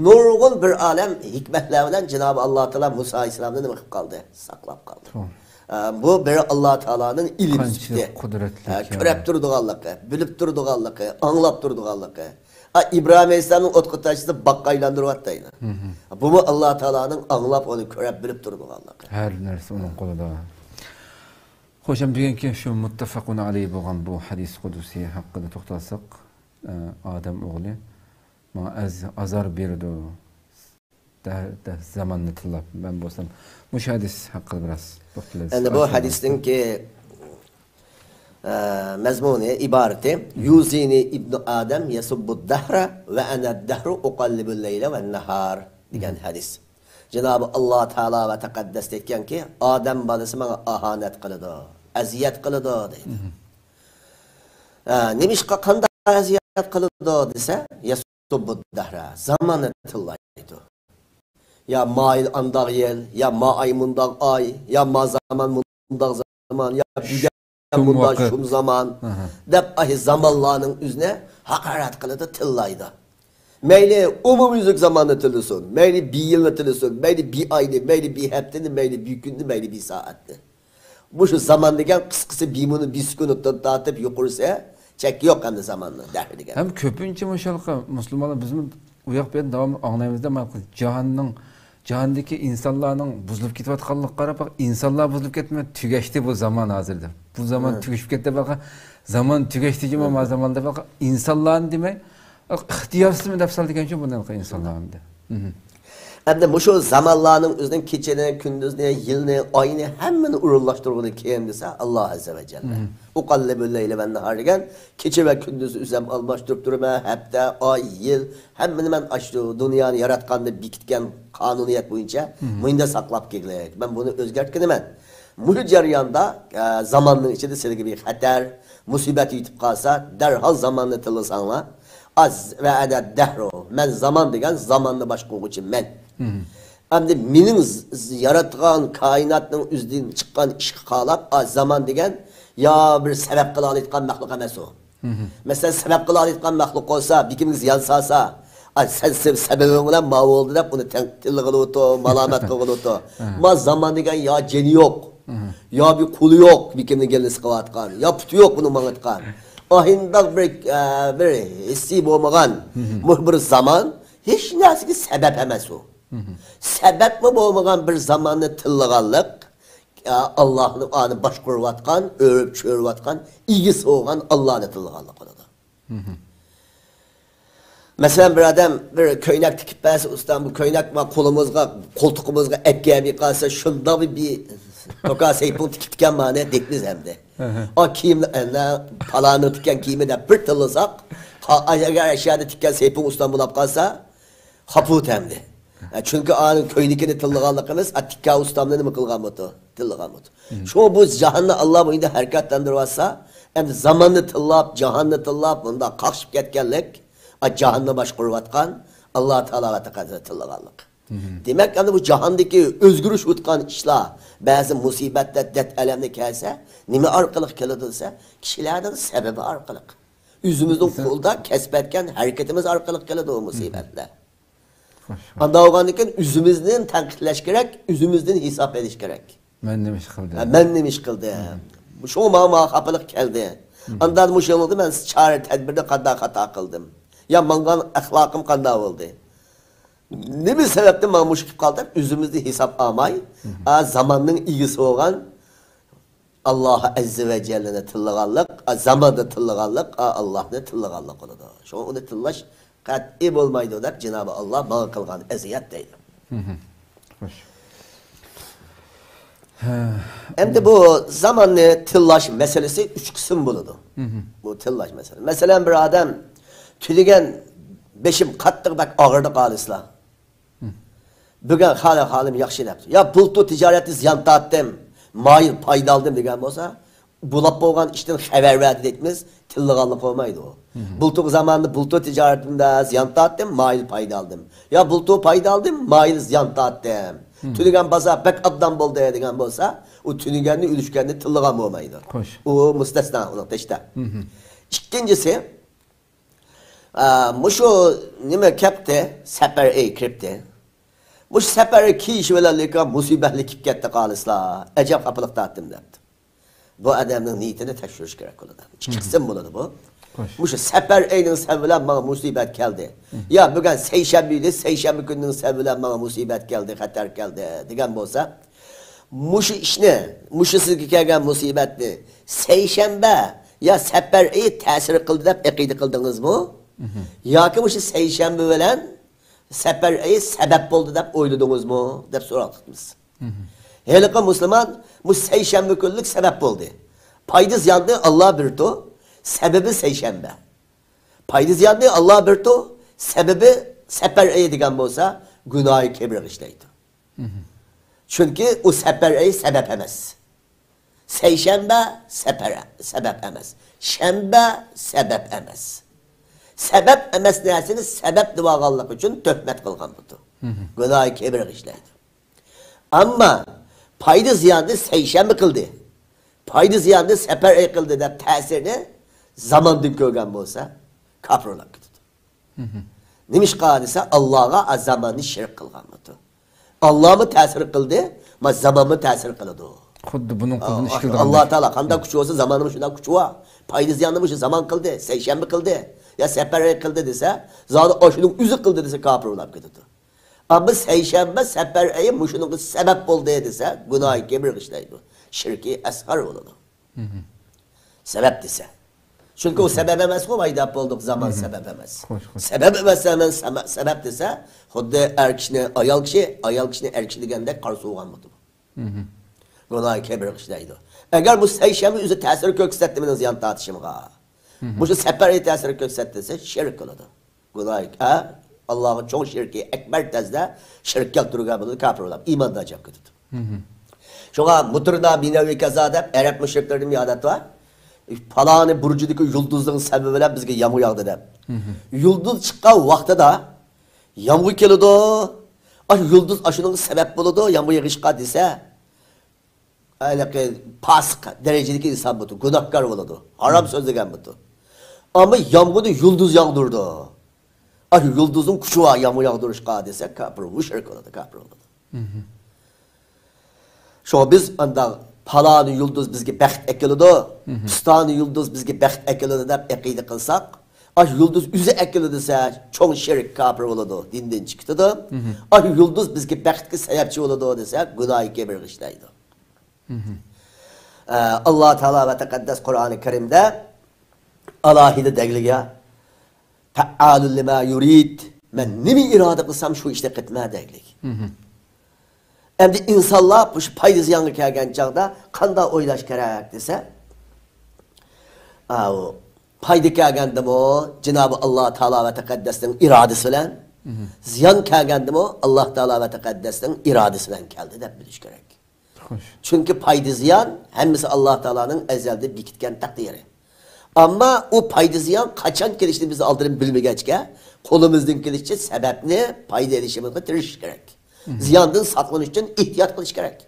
نۇرغۇن بىر ئالەم ھېكمەتلەر بىلەن جىنابى ئاللا تائالا مۇسا ئەلەيھىسسالامنى نېمە قىلىپ قالدى؟ ساقلاپ قالدى. توغرا. ئە، بۇ بىر ئاللا تائالانىڭ ئىلىم سۈپىتى. قانچىلىك قۇدرەتلىك ئە، يا. كۆرەپ تۇرىدىغانلىقى، بىلىپ تۇرىدىغانلىقى، ئاڭلاپ تۇرىدىغانلىقى. ئە، ئىبراھىم ئەلەيھىسسالامنى ئوتقا تاشلىسا باغقا ئايلاندۇرۇۋەتتى. بۇمۇ ئاللا تائالانىڭ ئاڭلاپ، ئۇنى كۆرەپ، بىلىپ تۇرىدىغانلىقى. ھەر نەرسە ئۇنىڭ قولىدا. خوش، ئەمدى بۈگۈنكى شۇ مۇتتەپەقۇن ئەلەيھ بولغان بۇ ھەدىس قۇدسى ھەققىدە توختالساق، ئە، ئادەم ئوغلى ماڭا ئەز-، ئازار بېرىدۇ، دە-، دە-، زاماننى تىللاپ. مەن بولسام مۇشۇ ھەدىس ھەققىدە بىراز توختىلىسىز. ئەمدى بۇ ھەدىستىنكى، ئە، مەزمۇنى، ئىبارىتى، يۇزىنى ئىبنۇ ئادەم يەسۇببۇد دەھرە ۋە ئەنەد دەھرۇ ئۇقەللىبۇل لەيلە ۋەن نەھار دېگەن ھەدىس. جانابى ئاللا تائالا ۋە تەقەددەس ئېيتكەنكى، ئادەم بالىسى ماڭا ئاھانەت قىلىدۇ، ئەزىيەت قىلىدۇ دەيدۇ. ھە، نېمىشقا، قانداق ئەزىيەت قىلىدۇ دېسە، يەسۇببۇد دەھرە، زاماننى تىللايدۇ. يا مايىل ئانداق يىل، يا ما ئاي مۇنداق ئاي، يا ما زامان مۇنداق زامان، يا بۈگۈن شۇم مۇنداق ۋاقىت. شۇم زامان ئاھا. دەپ ئاھى زامانلارنىڭ ئۆزىنى ھاقارەت قىلىدۇ، تىللايدۇ. مەيلى ئومۇميۈزلۈك زاماننى تىللىسۇن، مەيلى بىر يىلنى تىللىسۇن، مەيلى بىر ئاينى، مەيلى بىر ھەپتىنى، مەيلى بىر كۈننى، مەيلى بىر سائەتنى. مۇشۇ زامان دېگەن قىسقىسى بىر مىنۇت، بىر سېكۇنتتىن تارتىپ يۇقىرىسى چەككە يوق ئەمدى زاماننىڭ دەھرى دېگەن. ھەم كۆپىنچە مۇشۇ ھېلىقى مۇسۇلمانلار بىزمۇ ئۇ ياق بۇ يەردىن داۋاملىق ئاڭلايمىزدا، مانا جاھاننىڭ، جاھاندىكى ئىنسانلارنىڭ بۇزۇلۇپ كېتىۋاتقانلىقىغا قاراپ، ئىنسانلار بۇزۇلۇپ كەتمەي تۈگەشتى بۇ زامان ھازىر دەپ. بۇ زامان ھە. تۈگىشىپ كەتتى بولغان، زامان تۈگەشتى جۇما ما زامان دەپ بولغان، ئىنسانلارنى دېمەي، ئىختىيارسىز دەپ سالىدىكەنچۇ بۇنى ئىنسانلار ئەمدى. مھم. ئەمدى مۇشۇ زامانلارنىڭ ئۆزىنىڭ كېچىنى، كۈندۈزنى، يىلنى، ئاينى ھەممىنى ئورۇنلاشتۇرغىنى كىم دېسە، ئاللا ئەززە ۋە جەللە. مھم. ئۇقەللىبۇ لەيلە ۋەن ناھار دېگەن كېچە ۋە كۈندۈزنى ئۆزۈم ئالماشتۇرۇپ تۇرىمەن، ھەپتە، ئاي، يىل، ھەممىنى مەن ئاشۇ دۇنيانى ياراتقاندا بېكىتكەن قانۇنىيەت بويىچە مھم. مۇنداق ساقلاپ كېلىك. مەن بۇنى ئۆزگەرتكىنىمەن. مۇشۇ جەرياندا، ئە، زاماننىڭ ئىچىدە سىلىگە بىر خەتەر، مۇسىبەت يېتىپ قالسا، دەرھال زاماننى تىللىساڭلار. ئاز ۋە ئەنە دەھرۇ. مەن زامان دېگەن زاماننى باشقۇرغۇچى مەن. مھم. ئەمدى مېنىڭ ز-، ز-، ياراتقان كائىناتنىڭ ئۆزىدىن چىققان ئىشقا قاراپ، ئا، زامان دېگەن يا بىر سەۋەب قىلالايدىغان مەخلۇق ئەمەس ئۇ. مھم. مەسىلەن، سەۋەب قىلالايدىغان مەخلۇق بولسا، بېكىمگە زىيان سالسا، ئا، سەن سەب-، سەۋەبىڭ بىلەن ماۋۇ بولدى دەپ ئۇنى تەنقىدلىغىلى ئوتۇر، مالامەت قىلغىلى ئوتۇر. مھم. ما زامان دېگەن يا جېنى يوق، مھم. يا بىر قولى يوق، بېكىمنى گېلىنى سىقىۋاتقان، يا پۇتى يوق بۇنىڭ ماڭىدىغان. ئاھىنداق بىر، ئە، بىر ھېسسىي بولمىغان مھم. مۇ-، بىر زامان ھېچ نەرسىگە سەۋەب ئەمەس ئۇ. مھم. سەۋەبمۇ بولمىغان بىر زاماننى تىللىغانلىق، ئە، ئاللانى ئانى باشقۇرۇۋاتقان، ئۆرۈپ چۆرۈۋاتقان، ئىگىسى بولغان ئاللانى تىللىغانلىق بولىدۇ. مھم. مەسىلەن، بىر ئادەم بىر كۆينەك تىكىپ بەرسە، ئۇستام، بۇ كۆينەك ما قولىمىزغا، قولتۇقىمىزغا ئەككەيمەي قالسا، شۇنداق بىر، بىر توكا سەيپۇڭ تىكىپتىكەن مانى دەيمىز ئەمدى. ئەھە. ئا كىيىم، ئەنە، پالانىڭ تىككەن كىيىمى دەپ بىر تىللىساق، قا-، ئەگەر ئەشيادا تىككەن سەيپۇڭ ئۇستام بولاپ قالسا، خاپا بولىدۇ ئەمدى. ئە، چۈنكى ئانىڭ كۆينىكىنى تىللىغانلىقىمىز، ئا، تىككەن ئۇستامنى نېمە قىلغان بولىدۇ؟ تىللىغان بولىدۇ. مم. شۇ بۇ جاھاننى ئاللا بۇ يەردە ھەرىكەتلەندۈرۈۋاتسا، ئەمدى زاماننى تىللاپ، جاھاننى تىللاپ، بۇنداق قاقشىپ كەتكەنلىك، ئا، جاھاننى باشقۇرۇۋاتقان ئاللا تائالا ۋە تەقەددەس تىللىغانلىق. مم. دېمەك، ئەمدى بۇ جاھاندىكى ئۆزگىرىش ئۆتكەن ئىشلار، بەزى مۇسىبەتلەر، دەرد ئەلەملەر كەلسە، نېمە ئارقىلىق كېلىدۇ دېسە، كىشىلەرنىڭ سەۋەبى ئارقىلىق. ئۆزىمىزنىڭ قولىدا كەسىپ ئەتكەن ھەرىكىتىمىز ئارقىلىق كېلىدۇ ئۇ مۇسىبەتلەر. خوش. ئانداق بولغاندىن كېيىن ئۆزىمىزدىن تەنقىدلەش كېرەك، ئۆزىمىزدىن ھېساب ئېلىش كېرەك. مەن نېمە ئىش قىلدىم؟ ھە، مەن نېمە ئىش قىلدىم؟ شۇڭا ماڭا، ماڭا خاپىلىق كەلدى. ئاندىن مۇشۇ يولدا مەن چارە تەدبىردە قانداق خاتا قىلدىم؟ يا ماڭغان ئەخلاقىم قانداق بولدى؟ نېمە سەۋەبتىن ماڭا مۇشۇ كېلىپ قالدى دەپ ئۆزىمىزنى ھېساب ئالماي، ئا، زاماننىڭ ئىگىسى بولغان ئاللا ئەززە ۋە جەللىنى تىللىغانلىق، ئا، زاماننى تىللىغانلىق، ئا، ئاللانى تىللىغانلىق بولىدۇ. شۇڭا ئۇنى تىللاش قەتئىي بولمايدۇ دەپ جانابى ئاللا ماڭا قىلغان ئەزىيەت دەيدۇ. مھم. خوش. ھە. ئەمدى بۇ زاماننى تىللاش مەسىلىسى ئۈچ قىسىم بولىدۇ. مھم. بۇ تىللاش مەسىلىسى. مەسىلەن، بىر ئادەم تۈنۈگۈن بېشىم قاتتىق بەك ئاغرىدى قالىسىلا. بۈگۈن خالىم، خالىم ياخشى دەپتۇ. يا بۇلتۇر تىجارەتتە زىيان تارتتىم، ما يىل پايدا ئالدىم دېگەن بولسا، بولاپ بولغان ئىشتىن خەۋەر بەردى دەيمىز، تىللىغانلىق بولمايدۇ. بۇلتۇر زامانىدا بۇلتۇر تىجارىتىمدە زىيان تارتتىم، ما يىل پايدا ئالدىم. يا بۇلتۇر پايدا ئالدىم، ما يىل زىيان تارتتىم. تۈنۈگۈن بازار بەك ئابدان بولدى دېگەن بولسا، ئۇ تۈنۈگۈننى، ئۈلۈشكەننى تىللىغان بولمايدۇ. خوش. ئۇ مۇستەسنا، ئۇنىڭ تەشتە. ئىككىنچىسى، ئا، مۇشۇ نېمە كەپتى، سەپەر ئېيى كىرىپتى. مۇشۇ سەپەر ئېيى كېلىشى بىلەن لېكىن مۇسىبەتلىك كېلىپ كەتتى قالىسىلا، ئەجەب خاپىلىق تارتتىم دەپتۇ. بۇ ئادەمنىڭ نىيىتىنى تەكشۈرۈش كېرەك بولىدۇ. ئىككى قىسىم بولىدۇ بۇ. خوش. مۇشۇ سەپەر ئېيىنىڭ سەۋەبى بىلەن ماڭا مۇسىبەت كەلدى. يا بۈگۈن سەيشەنبە ئىدى، سەيشەنبە كۈنىنىڭ سەۋەبى بىلەن ماڭا مۇسىبەت كەلدى، خەتەر كەلدى دېگەن بولسا، مۇشۇ ئىشنى، مۇشۇ سىزگە كەلگەن مۇسىبەتنى سەيشەنبە يا سەپەر ئېيى تەسىر قىلدى دەپ ئەقىدە قىلدىڭىزمۇ؟ ياكى مۇشۇ سەيشەنبە بىلەن سەپەر ئېيى سەۋەب بولدى دەپ ئويلىدىڭىزمۇ؟ دەپ سوراق قىلىمىز. ھېلىقى مۇسۇلمان مۇشۇ سەيشەنبە كۈنلۈك سەۋەب بولدى. پايدا زىياننى ئاللا بېرىدۇ، سەۋەبى سەيشەنبە. پايدا زىياننى ئاللا بېرىدۇ، سەۋەبى سەپەر ئېيى دېگەن بولسا، گۇناھى كەبىرە ئىشلەيدۇ. چۈنكى ئۇ سەپەر ئېيى سەبەب ئەمەس. سەيشەنبە سەپەر، سەبەب ئەمەس. شەنبە سەبەب ئەمەس. سەبەب ئەمەس نەرسىنى سەبەب دەۋالغانلىقى ئۈچۈن تۆھمەت قىلغان بولىدۇ. گۇناھى كەبىرە ئىشلەيدۇ. ئەمما پايدا زىياننى سەيشەنبە قىلدى، پايدا زىياننى سەپەر ئېيى قىلدى دەپ تەسىرنى زاماندىن كۆرگەن بولسا، كاپىر بولاپ كېتىدۇ. نېمىشقا دېسە، ئاللاغا زاماننى شېرىك قىلغان بولىدۇ. ئاللامۇ تەسىر قىلدى، ما زامانمۇ تەسىر قىلىدۇ. خۇددى بۇنىڭ قولىدىن ئىش كېلىدىغان ئاللا تائالا قانداق كۈچى بولسا، زاماننى مۇشۇنداق كۈچى بار. پايدا زىياننى مۇشۇ زامان قىلدى، سەيشەنبە قىلدى، يا سەپەر ئېيى قىلدى دېسە، زادى ئاشۇنىڭ ئۆزى قىلدى دېسە، كاپىر بولاپ كېتىدۇ. ئەمما سەيشەنبە، سەپەر ئېيى مۇشۇنىڭغا سەۋەب بولدى دېسە، گۇناھى كەبىرە ئىشلەيدۇ. شىركى ئەسغەر بولىدۇ. سەۋەب دېسە. چۈنكى ئۇ سەۋەب ئەمەسقۇ، ۋاي دەپ بولدۇق، زامان سەۋەب ئەمەس. خوش، خوش. سەۋەب ئەمەس، زامان سەمە-، سەۋەب دېسە، خۇددى ئەر كىشىنى ئايال كىشى، ئايال كىشىنى ئەر كىشى دېگەندەك قارا سوغان بولىدۇ. گۇناھى كەبىرە ئىشلەيدۇ. ئەگەر بۇ سەيشەنبە ئۆزى تەسىر كۆرسەتتى مېنىڭ زىيان تارتىشىمغا، مۇشۇ سەپەر ئېيى تەسىر كۆرسەتتى دېسە، شىرك قىلىدۇ. گۇناھى، ھە؟ ئاللاغا چوڭ شىركى ئەكبەر تەزدە شىرك كەلتۈرگەن بولىدۇ، كاپىر بولۇپ، ئىماندىن چىقىپ كېتىدۇ. شۇڭا مۇترىنا بىنەۋى كازا دەپ ئەرەب مۇشرىكلىرىدىن بىر ئادەت بار. پالانى بۇرجىدىكى يۇلتۇزنىڭ سەۋەبى بىلەن بىزگە يامغۇر ياغدى دەپ. يۇلتۇز چىققان ۋاقتىدا يامغۇر كېلىدۇ. ئاشۇ يۇلتۇز ئاشۇنىڭغا سەۋەب بولىدۇ يامغۇر يېغىشقا دېسە، ھېلىقى پاسىق دەرىجىدىكى ئىنسان بۇتۇ، گۇناھكار بولىدۇ، ھارام سۆزلىگەن بۇتۇ. ئەمما يامغۇرنى يۇلتۇز ياغدۇرىدۇ. ئاشۇ يۇلتۇزنىڭ كۈچى بار يامغۇر ياغدۇرۇشقا دېسە، كاپىر، مۇشرىك بولىدۇ، كاپىر بولىدۇ. شۇڭا بىز ئانداق پالانى يۇلتۇز بىزگە بەخت ئەكېلىدۇ، پىستانى يۇلتۇز بىزگە بەخت ئەكېلىدۇ دەپ ئەقىدە قىلساق، ئاشۇ يۇلتۇز ئۆزى ئەكېلىدۇ دېسە، چوڭ شىرك، كاپىر بولىدۇ، دىندىن چىقىدۇ. ئاشۇ يۇلتۇز بىزگە بەختكە سەۋەبچى بولىدۇ دېسە، گۇناھى كەبىرە ئىشلەيدۇ. ئە، ئاللا تائالا ۋە تەقەددەس قۇرئانى كەرىمدە ئالاھىدە دەگلىگە، فەئالۇ لىما يۇرىد، مەن نېمە ئىرادە قىلسام شۇ ئىشنى قىلىمەن دەگلىك. ئەمدى ئىنسانلار بۇ پايدا زىيانغا كەلگەن چاغدا قانداق ئويلاش كېرەك دېسە، ئاۋۇ پايدا كەلگەندىمۇ جىنابى ئاللا تائالا ۋە تەقەددەسنىڭ ئىرادىسى بىلەن، زىيان كەلگەندىمۇ ئاللا تائالا ۋە تەقەددەسنىڭ ئىرادىسى بىلەن كەلدى دەپ بىلىش كېرەك. خوش. چۈنكى پايدا زىيان ھەممىسى ئاللا تائالانىڭ ئەزەلدىن بېكىتكەن تەقدىرى. ئەمما ئۇ پايدا زىيان قاچان كېلىشىنى بىز ئالدىن بىلمىگەچكە، قولىمىزدىن كېلىشىچە سەۋەبنى پايدا ئېلىشىمىزغا تىرىشىش كېرەك. زىياندىن ساقلىنىش ئۈچۈن ئېھتىيات قىلىش كېرەك.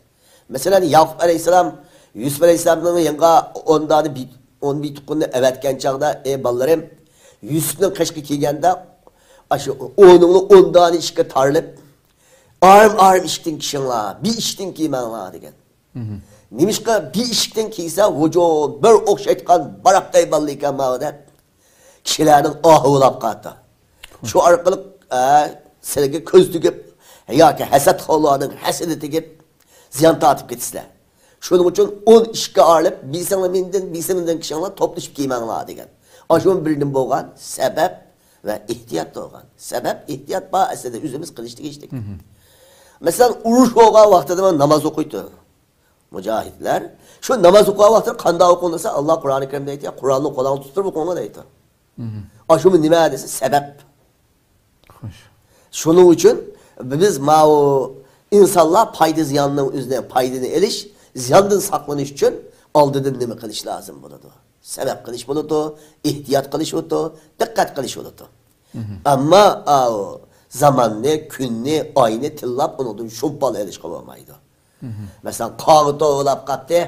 مەسىلەن، ياقۇپ ئەلەيھىسسالام يۈسۈپ ئەلەيھىسسالامنىڭ يېنىغا ئون دانە بىت-، ئون بىتۇقۇننى ئەۋەتكەن چاغدا، ئەي بالىلىرىم، يۈسۈپنىڭ قېشىغا كەلگەندە، ئاشۇ ئونۇڭنى ئون دانە ئىشىككە تارىلىپ، ئارىم ئارىم ئىشىكتىن كىرىڭلار، بىر ئىشىكتىن كىرمەڭلار دېگەن. نېمىشقا بىر ئىشىكتىن كىرسە، ھۇجۇم، بىر ئوخشايدىغان باراقتەي بالىلىكەن ماۋۇ دەپ، كىشىلەرنىڭ ئاھى ئۇلاپ قالدى. شۇ ئارقىلىق، ئە، سىلەرگە كۆز تېگىپ ياكى ھەسەتخورلارنىڭ ھەسىتى تېگىپ، زىيان تارتىپ كېتىسىلەر. شۇنىڭ ئۈچۈن ئون ئىشىككە ئايرىلىپ، بىرسىڭلار مېندىن، بىرسىڭلار مېندىن كىرىڭلار، توپلىشىپ كىرمەڭلار دېگەن. ئاشۇ بىردىن بولغان سەۋەب ۋە ئېھتىيات بولغان. سەۋەب، ئېھتىيات بار ئەسلىدە ئۆزىمىز قىلىش تېگىشلىك. مەسىلەن، ئۇرۇش بولغان ۋاقتىدا ناماز ئوقۇيتتى مۇجاھىدلار. شۇ ناماز ئوقۇغان ۋاقتىدا قانداق ئوقۇڭ دېسە، ئاللا قۇرئانى كەرىمدە ئېيتتى، قۇرئاننى قولۇڭغا تۇتۇپ ئوقۇڭلار دەيدۇ. ئاشۇمۇ نېمە دېسە، سەۋەب. خوش. شۇنىڭ ئۈچۈن بىز ماۋۇ ئىنسانلار پايدا زىياننىڭ ئۆزىنى، پايدىنى ئېلىش، زىياندىن ساقلىنىش ئۈچۈن ئالدىدىن نېمە قىلىش لازىم بولىدۇ؟ سەۋەب قىلىش بولىدۇ، ئېھتىيات قىلىش بولىدۇ، دىققەت قىلىش بولىدۇ. ئەمما ئاۋۇ زاماننى، كۈننى، ئاينى تىللاپ، ئۇنىڭدىن شۇمپال ئېلىشقا بولمايدۇ. مەسىلەن، قاغا توۋلاپ قاپتى.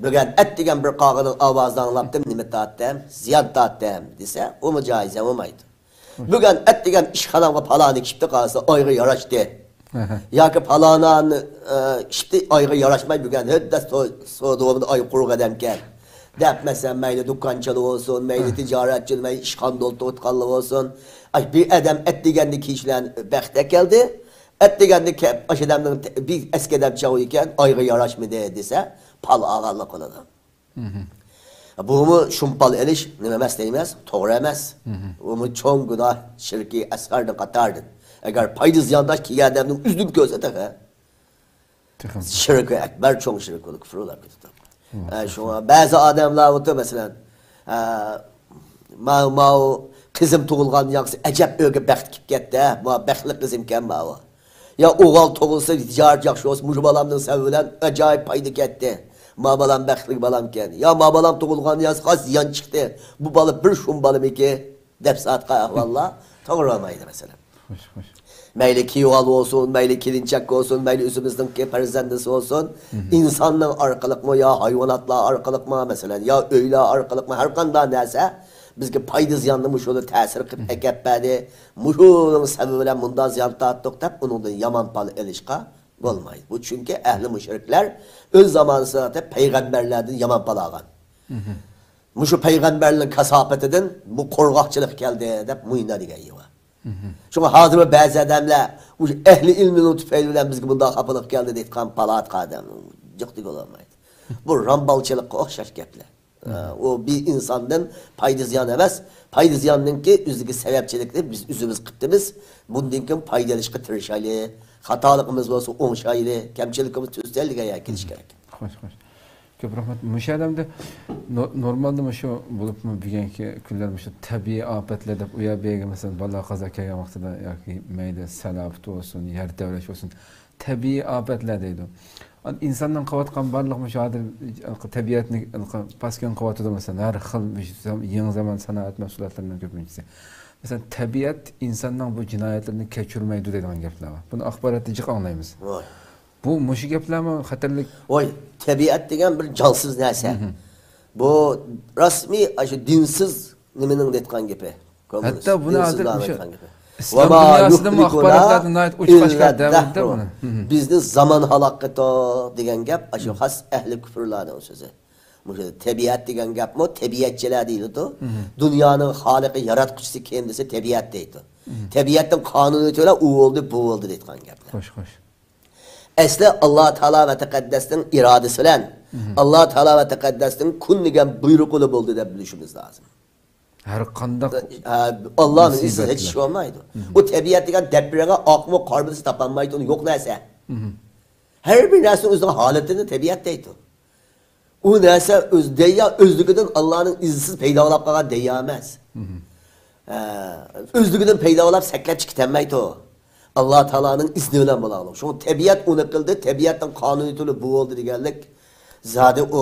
بۈگۈن ئەتىگەن بىر قاغىنىڭ ئاۋازىنى ئاڭلاپتىم، نېمە تارتتىم، زىيان تارتتىم دېسە، ئۇمۇ جايىز بولمايدۇ. بۈگۈن ئەتىگەن ئىشخانامغا پالانى كىپتە قالسا، ئايغا ياراشتى. ياكى پالانانى، ئە، كىپتە ئايغا ياراشماي، بۈگۈن ھۆددە سو-، سودا بولمىدى، ئاي قۇرۇق ئادەمكەن دەپ، مەسىلەن، مەيلى دۇكانچىلا بولسۇن، مەيلى تىجارەتچىلا، مەيلى ئىشخانىدا ئولتۇرۇۋاتقانلا بولسۇن. ئاي، بىر ئادەم ئەتىگەندە كىيىش بىلەن بەخت ئەكەلدى. ئەتىگەندە كەپ، ئاشۇ ئادەمنىڭ بىر ئەسكى ئادەم چاغ ئىكەن، ئايغا ياراشمىدى دېسە، پال ئالغانلىق قىلىدۇ. بۇمۇ شۇمپال ئېلىش نېمە ئەمەس دەيمىز، توغرا ئەمەس. بۇمۇ چوڭ گۇناھ، شىركى ئەسغەرنىڭ قاتارىدىن. ئەگەر پايدا زىيانداش كىيگەن ئادەمنىڭ ئۆزىدىن كۆرسە تېخى. تېخىمۇ. شىركى ئەكبەر، چوڭ شىرك بولۇپ، كۇفر بولۇپ كېتىدۇ. ئە، شۇڭا بەزى ئادەملەر ئولتۇر، مەسىلەن، ئە، ماۋۇ، ماۋۇ قىزىم تۇغۇلغان ياخشى، ئەجەب ئۆيگە بەخت كېلىپ كەتتى، ھە، ماۋۇ بەختلىك قىزىمكەن ماۋۇ. يا ئوغۇل تۇغۇلسا، تىجارەت ياخشى بولسا، مۇشۇ بالامنىڭ سەۋەبى بىلەن ئاجايىپ پايدا كەتتى. ما بالام بەختلىك بالامكەن. يا ما بالام تۇغۇلغان يا خاس زىيان چىقتى. بۇ بالا بىر شۇم بالىمىكى دەپ ساتقان ئەھۋاللار توغرا بولمايدۇ، مەسىلەن. خوش، خوش. مەيلى كىيىۋال بولسۇن، مەيلى كېلىنچەك بولسۇن، مەيلى ئۆزىمىزنىڭكى پەرزەندىسى بولسۇن، مم. ئىنساننىڭ ئارقىلىقمۇ يا ھايۋاناتلار ئارقىلىقمۇ، مەسىلەن، يا ئۆيلەر ئارقىلىقمۇ، ھەر قانداق نەرسە بىزگە پايدا زىياننى مۇشۇلا تەسىر قىلىپ مم. ئەكەپ بەردى. مۇشۇنىڭ سەۋەبى بىلەن مۇنداق زىيان تارتتۇق دەپ، ئۇنىڭدىن يامان پال ئېلىشقا بولمايدۇ. بۇ چۈنكى ئەھلى مۇشرىكلار ئۆز زامانىسىدا پەيغەمبەرلەردىن يامان پال ئالغان. مم. مۇشۇ پەيغەمبەرنىڭ كاساپىتىدىن بۇ قورغاقچىلىق كەلدى دەپ مۇينا دېگەن يېۋى. مم. شۇڭا ھازىر بەزى ئادەملەر مۇشۇ ئەھلى ئىلمىنىڭ تۈپەيلى بىلەن بىزگە بۇنداق خاپىلىق كەلدى دەيدىغان پالاتقا ئادەم جىق دېگىلى بولمايدۇ. بۇ رامبالچىلىققا ئوخشاش گەپلەر. ئە، ئۇ بىر ئىنساندىن پايدا زىيان ئەمەس، پايدا زىياننىڭكى ئۆزىگە سەۋەبچىلىكنى بىز ئۆزىمىز قىپتىمىز. بۇندىن كېيىن پايدا ئېلىشقا تىرىشايلى. خاتالىقىمىز بولسا ئوڭشايلى، كەمچىلىكىمىز تۈزىتەيلى دېگەن يەرگە كېلىش كېرەك. خوش، خوش. كۆپ رەھمەت. مۇشۇ ئادەمدە نو-، نورمالدا مۇشۇ بولۇپمۇ بۈگۈنكى كۈنلەر مۇشۇ تەبىئىي ئاپەتلەر دەپ ئۇ يەر بۇ يەرگە مەسىلەن بالا قازا كەلگەن ۋاقتىدا ياكى مەيلى سەل ئاپىتى بولسۇن، يەر تەۋرەش بولسۇن، تەبىئىي ئاپەتلەر دەيدۇ. ئان-، ئىنساننىڭ قىلىۋاتقان بارلىق مۇشۇ ھازىر تەبىئەتنى پاسكىنا قىلىۋاتىدۇ، مەسىلەن، ھەر خىل مۇشۇ زام-، يېڭى زامان سانائەت مەھسۇلاتلىرىنىڭ كۆپىنچىسى. مەسىلەن، تەبىئەت ئىنساننىڭ بۇ جىنايەتلىرىنى كەچۈرمەيدۇ دەيدىغان گەپلەر بار. بۇنى ئاخباراتتا جىق ئاڭلايمىز. ۋاي. بۇ مۇشۇ گەپلەرمۇ خەتەرلىك؟ ۋاي، تەبىئەت دېگەن بىر جانسىز نەرسە. مم. بۇ رەسمىي ئاشۇ دىنسىز نېمىنىڭ دەيدىغان گېپى. ھەتتا بۇنى ھازىر مۇشۇ ئىسلام دۇنياسىدىمۇ ئاخباراتلاردا ناھايىتى ئوچۇق ئاشكارا دەۋرىدە بۇنى. بىزنى زامان ھالاك قىلىدۇ دېگەن گەپ ئاشۇ خاس ئەھلى كۇفرلارنىڭ سۆزى. مۇشۇ تەبىئەت دېگەن گەپمۇ تەبىئەتچىلەر دېيىلىدۇ. دۇنيانىڭ خالىقى، ياراتقۇچىسى كىم دېسە تەبىئەت دەيدۇ. تەبىئەتنىڭ قانۇنىيىتى بىلەن ئۇ بولدى، بۇ بولدى دەيدىغان گەپلەر. خوش، خوش. ئەسلى ئاللا تائالا ۋە تەقەددەسنىڭ ئىرادىسى بىلەن، ئاللا تائالا ۋە تەقەددەسنىڭ كۈن دېگەن بۇيرۇقى بىلەن بولدى دەپ بىلىشىمىز لازىم. ھەر قانداق ھە، ئاللانىڭ ئىزىسىز ھېچ ئىش بولمايدۇ. ئۇ تەبىئەت دېگەن دەپرەڭە ئاقمۇ، قارا دېسە تاپالمايدۇ، ئۇنى يوق نەرسە. ھەر بىر نەرسىنىڭ ئۆزىنىڭ ھالىتىنى تەبىئەت دەيدۇ. ئۇ نەرسە ئۆز دەييا ئۆزلۈكىدىن ئاللانىڭ ئىزىسىز پەيدا بولاپ قالغان دەييا ئەمەس. ھە، ئۆزلۈكىدىن پەيدا بولاپ سەكرەپ چىقىپ كېتەلمەيدۇ. ئاللا تائالانىڭ ئىزنى بىلەن بولىدۇ. شۇڭا تەبىئەت ئۇنى قىلدى، تەبىئەتنىڭ قانۇنىيىتى بۇ بولدى دېگەنلىك زادى ئۇ